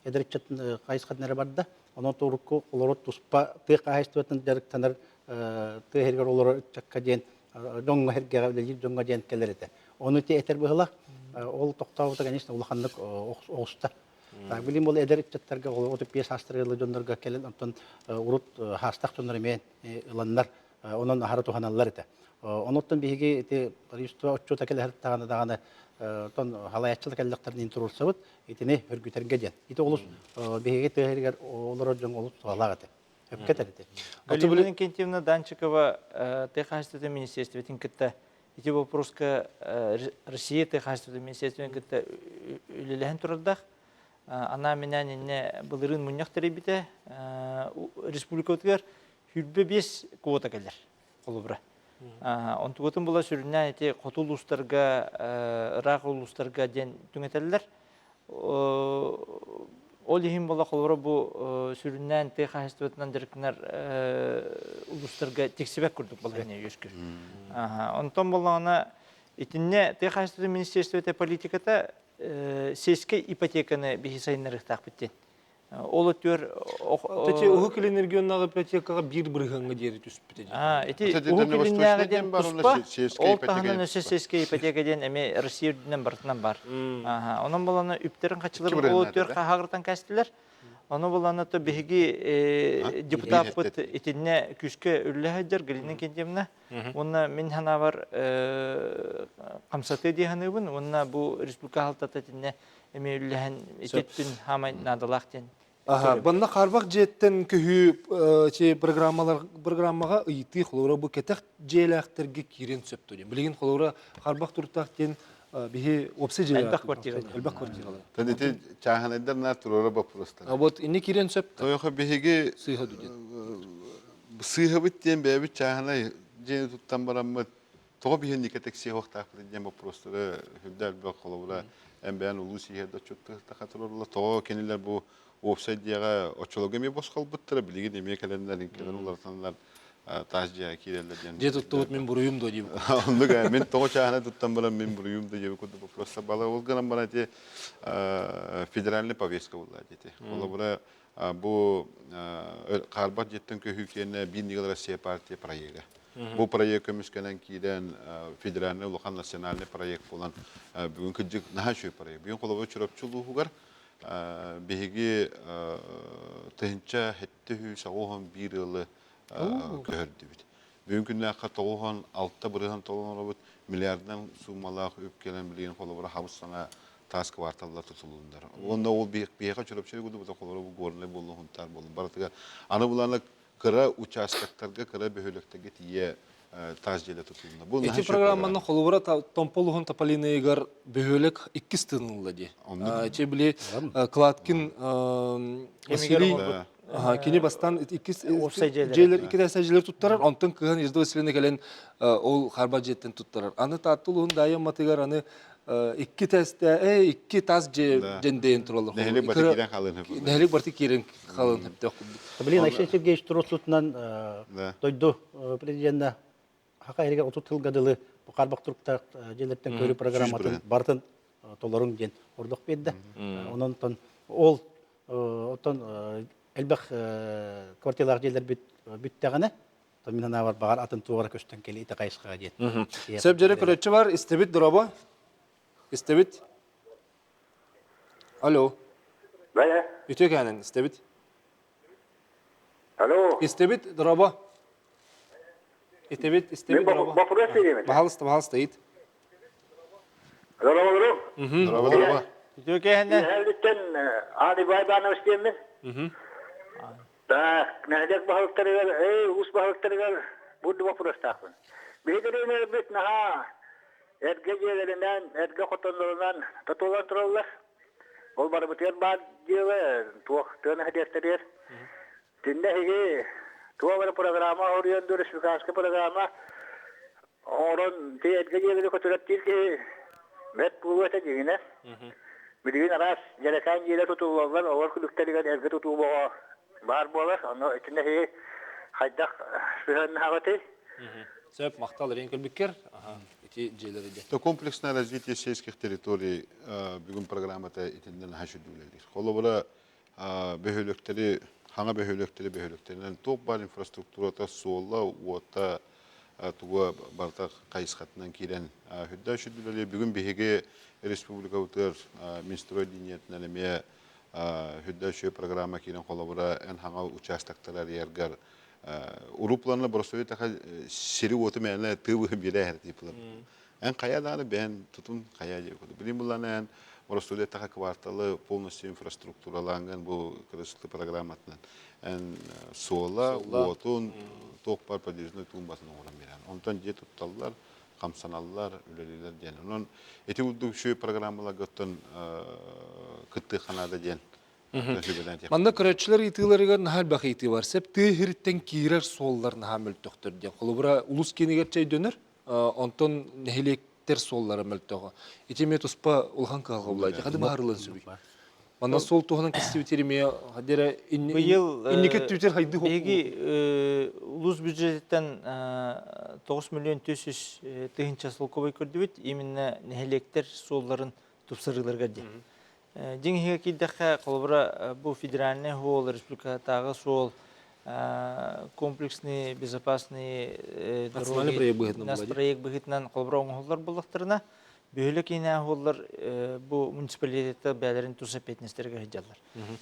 эдэр ыччат хайысхатын эрэ барда. Онон урукку олорор туспа тыа хаһаайыстыбатын дьарыктанар тыа сиригэр олорор ыччакка диэн дьоҥҥо сэргэҕэ үлэлиир дьоҥҥо диэн кэлэр этэ. Ону ити этэр быһыылаах. Ол тохтообута, конечно, улаханнык оҕуста. Билим ол эдэр ыччаттарга 35 саастарыгар дьоннорго кэлэн онтон урут хаастах дьоннор эмиэ ыланнар онон аһара туһаналлар этэ. Онуттан биһиги ити правительство отчуота кэлэһэр даҕаны даҕаны тон халаяччылар кэллэхтэрин туруорсабыт итини өргүтэргэ диэн. Ити олус биһиги тыа сиригэр олорор дьон олус туһалаах этэ. Өпкө этэр ити. Галина Иннокентьевна Данчикова тыа хаһаайыстыбатын министерствотын кытта ити вопроска Россия тыа хаһаайыстыбатын министерствотын кытта үлэлэһэн турардаах. Анаан-минээн иннэ былырыын мунньах тэрийбитэ. Республикабытыгар 25 квота кэлэр холобура. Онтугутун була сүрүннээн ити хоту улуустарга, ыраах улуустарга диэн түҥэтэллэр. Ол иһин була холобура бу сүрүннээн тыа хаһаайыстыбатынан дьарыктанар улуустарга тиксибэт курдук балаһыанньа үөскүүр. Онтон буоллаҕына итиннэ тыа хаһаайыстыбатын министерствота политиката сельскэй ипотеканы биһи сайыннарыахтаахпыт диэн Ол өттүгэр Ити Уһук Илин регионнааҕы ипотекаҕа биир бырыһыаҥҥа диэри түспүтэ дии. Ити Уһук Илиннээҕи диэн туспа, ол таһынан өссө сельскэй ипотека диэн эмиэ Россия үрдүнэн барытынан бар. Онон булана үптэрин хаччыларын ол өттүгэр хаһаагыртан кэстилэр. Ону булана то биһиги депутаппыт итиннэ күүскэ үллэ сылдьар Галина Кентьевна. Уонна мин санаабар хамсатыы дии саныыбын. Уонна бу республика хаалтата итиннэ эмиэ үллэһэн ититтин хаамай наадалаах диэн. Аха, банна харбах дьиэттэн көһүү чи программалар программаҕа ыйытыы холобура бу кэтэх дьиэлээхтэргэ киирэн сөп диэн. Билигин холобура харбах туруктаах диэн биһи уопсай дьиэлээх элбэх квартиралар. Элбэх квартиралар. Тэн ити чааһынайдар наар туруора боппуруостар. А вот инни киирэн сөп. Тойохо биһиги сыыһа диэн. Сыыһабыт диэн бэйэбит чааһынай дьиэни туттан бараммыт тоҕо биһиэнники тэксиэхтаахпыт диэн боппуруостары үрдэ элбэх холобура эн бэйэн улуус иһэр да отчуттаха турарла тоҕо кинилэр бу уопсай дьиэҕэ оччолорго эмиэ босхолбуттара билигин эмиэ кэлэннэр кэлэн уларытаннар таас дьиэҕэ киирэллэр диэн дьиэ туттубут мин буруйум дуо диэбит оннук ээ мин тоҕо чааһына туттан баран мин буруйум да диэбит курдук боппуруостар бала ол гынан баран ити федеральный повестка буолла ити холобура Бу хаарбах дьиэттэн көһүү киэнэ Биир ньыгыл Россия партия проега. Бу проект көмүскэнэн киирэн федеральный улахан национальный проект буолан бүгүн кырдьык наһаа үчүгэй проект. Бүгүн холобур Чурапчы улууһугар биһиги 1771 ыалы көһөрдүбүт. Бүгүн күннээххэ 96 бырыһан толоноробут миллиардынан суумалаах үп кэлэн билигин холобура хабыс саҥа таас кварталлар тутулуннар. Уонна ол биһиэхэ Чурапчы кудубута холобура бу горнай буоллун, Хунтаар буоллун барытыгар аны булана кыра участоктарга, кыра бөһүөлэктэргэ тиийэ таас дьиэлэ тутулунна. Бу Ити программаны холобура Томпол уһун Тополиныйыгар бөһүөлэк иккис тыынылла дии. Че били Кладкин Василий кини бастан иккис дьиэлэр икки дьиэлэр туттарар, онтон кыһын Изда Васильевна кэлэн ол харба дьиэттэн туттарар. Аны Тааттыл уһун Дайымматыгар аны икки тэстэ икки тас дьиэ дьэндэйэн тураллар. Нэһилик барты киирэн халын. Нэһилик барты киирэн халын хэптөөх курдук. Блин, Алексей Сергеевич туруорсуутунан дойду президенэ Хака иһигэр 30 сылга дылы бу харбах туруктаах дьиэлэртэн көрүү программатын барытын толоруҥ диэн ордох биэрдэ. Онон ол оттон элбэх квартиралаах дьиэлэрбит бүттэҕинэ мин санаабар баҕар атын туора көстөн кэлии ити хайысхаҕа диэн. Сөп дьэрэ көрөччү бар, истэбит дороба. Истэбит. Алло. Бэйэ. Үтүө кээнэн истэбит. Алло. Истэбит дороба. Истэбит, истэбит дороба. Вопрос беремин. Пожалуйста, пожалуйста, ит. Дороба, дороба. Дороба, дороба. Үтүө кээнэн. Үһэлиттэн Али Байбанов истиэммин. Так, нэһилиэк баһылыктарыгар, эй, улуус баһылыктарыгар бу боппуруостаахпын. Биһиги дэриэбинэбит наһаа эргэ дьиэлэринэн, эргэ хотоннорунан тутуллан тураллар. Ол барыбытыгар баар дьыала, туох тыа нэһилиэктэригэр. Итиннэ эһиги туох эрэ программа оруйан дуу, республиканскай программа оҥорон ити эргэ дьиэлэри көтүрэттиир киһи бэрт буолуо этэ дьиҥинэ. Билигин араас дьэрэкээн дьиэлэр тутуллаллар, олор күлүктэригэр эргэ тутуу бөҕө баар буолар. Ону итиннэ эһиги хайдах сыһыаннаһаҕытый? Сөп, махтал эрийэн кэлбиккэр. Ити дьиэлэри дьэ. Это комплексное развитие сельских территорий бүгүн программата итиннэ наһаа сүрдүүлэлиир. Холобура, бөһүөлэктэри, хаҥа бөһүөлэктэри бөһүөлэктэринэн туох баар инфраструктурата, суола, уота, туга барыта хайысхатынан киирэн үрдэ сүрдүүлэлиир. Бүгүн биһиги республикабытыгар Минстрой линиятынан эмиэ үрдэ үчүгэй программа киирэн холобура эн хаҥа участоктары арыйаргар урупланна боростуой таха сири-уоту мээнэ тыы быһын биэрэ тип эн хайа дааны бэйэн тутун хайа диye курдук. Билин буллана эн боростуой таха кварталы полностью инфраструктуралаанган бу кырысты программатынан эн суола, уотун, туох бар подъездной туумбатын оҥорон биэрэн. Онтон дьиэ тутталлар, хамсаналлар, үлэлииллэр диэн. Онон ити курдук үчүгэй программаларга оттон кыттыы ханаада диэн Манна көрөөччүлэр ыйытыыларыгар наһаа элбэх ыйытыы бар. Сөп тыа иһириттэн киирэр суоллар наһаа мөлтөхтөр диэн. Холобура, улус киинигэр чэйдөнөр, онтон нэһилиэктэр суоллара мөлтөҕө. Ити эмиэ туспа улахан кыһалҕа буолла. Хады баһарылан сүбүй. Манна суол туһунан кэстибитир эмиэ хадера Быйыл инники түтер хайды биһиги улус бюджетиттэн 9 миллион 400 тыһыынча солкуобай көрдүбүт. Именно нэһилиэктэр суолларын тупсарыыларыгар диэн. Дьиҥ иһигэр киирдэххэ, холобура, бу федеральный суол, республикатааҕы суол, комплексный безопасный дороги проект быһыытынан холобура оҥоһуллар буоллахтарына, бөһүөлэк иһинээҕи суоллар бу муниципалитеттар бэйэлэрин тус эппиэтинэстэригэр сылдьаллар.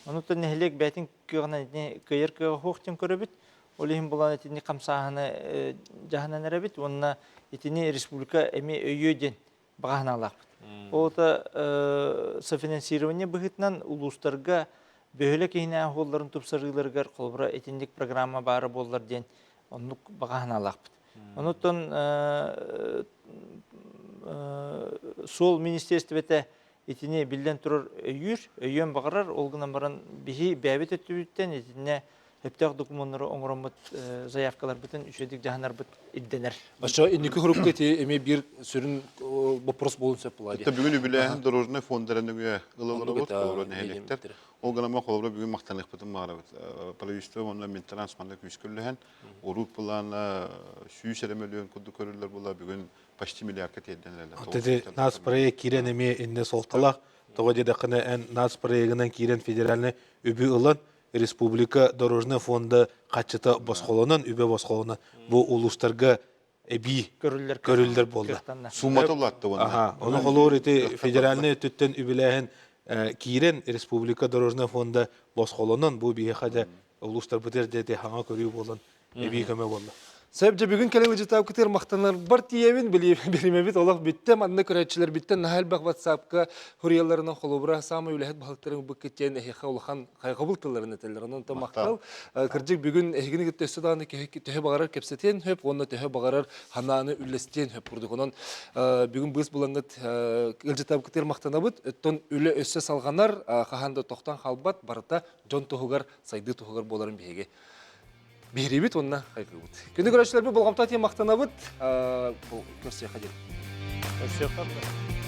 Онуттан нэһилиэк бэйэтин кыаҕынан итини кыайар кыаҕа суох диэн көрөбүт. Ол иһин булан итини хамсааһыны дьаһанан эрэбит уонна итини республика эмиэ өйүө диэн баҕа санаалаахпыт. Ол софинансирование быһыытынан улуустарга бөһүөлэк иһинээҕи суолларын тупсарыыларыгар холобура итинник программа баара буоллар диэн оннук баҕа санаалаахпыт. Онуттан суол министиэристибэтэ итини биллэн турар өйүүр, өйүөн баҕарар, ол гынан баран биһи бэйэбит өттүбүттэн итиннэ сөптөөх докумуоннары оҥороммут заявкаларбытын үчүгэйдик дьаһанарбыт ирдэнэр. Оччо инники хурукка ити эмиэ биир сүрүн вопрос буолун сөп буолаа дии. Бүгүн үбүлээһин дорожный фондара нөҥүө ылыллыбыт холобура нэһилиэктэр. Ол гынан холобура бүгүн махтаныахпытын баҕарабыт. Правительство уонна Минтранс манна күүскэ үллэһэн, урут былаана 100 эрэ мөлүйүөн курдук көрүллэр буолла, бүгүн почти миллиардка тиэрдэн эрэллэр. Ити нацпроект киирэн эмиэ инне суолталаах. Тоҕо диэтэххинэ эн нацпроегынан киирэн федеральный үбү ылан республика дорожный фонда хаччыта босхолонон, үбэ босхолонон бу улуустарга эбии көрүллэр көрүллэр буолла. Суммата улаатта уонна. Ону холуур ити федеральный өттүттэн үбүлээһин киирэн республика дорожный фонда босхолонон бу биһиэхэ дьэ улуустарбытыгар дьэ хаҥа көрүү буолан эбии көмө буолла. Сөп дьэ бүгүн кэлэн ыдьытаапкытыгар махтанарбар тиийэбин, биримэбит олох бүттэ, манна көрөөччүлэрбиттэн наһаа элбэх ватсапка хуруйалларынан холобура саамай үлэһит баһылыктарын ылбыккыт диэн эһиэхэ улахан хайҕабыл тылларын этэллэр. Онон махтал. Кырдьык бүгүн эһигини кытта өссө даҕаны төһө баҕарар кэпсэтиэн сөп уонна төһө баҕарар ханааны үллэстиэн сөп курдук. Онон бүгүн быыс булаҥҥыт ыалдьытаабыккытыгар махтанабыт. Оттон үлэ өссө салҕанар, хаһан да тохтон хаалбат, барыта дьон туһугар, сайдыы туһугар буоларын биһиги биһириибит уонна хайгыыбыт. Күндү көрөөччүлэрбит болҕомто тиийэн махтанабыт. Көрсүөххэ диэн. Көрсүөххэ.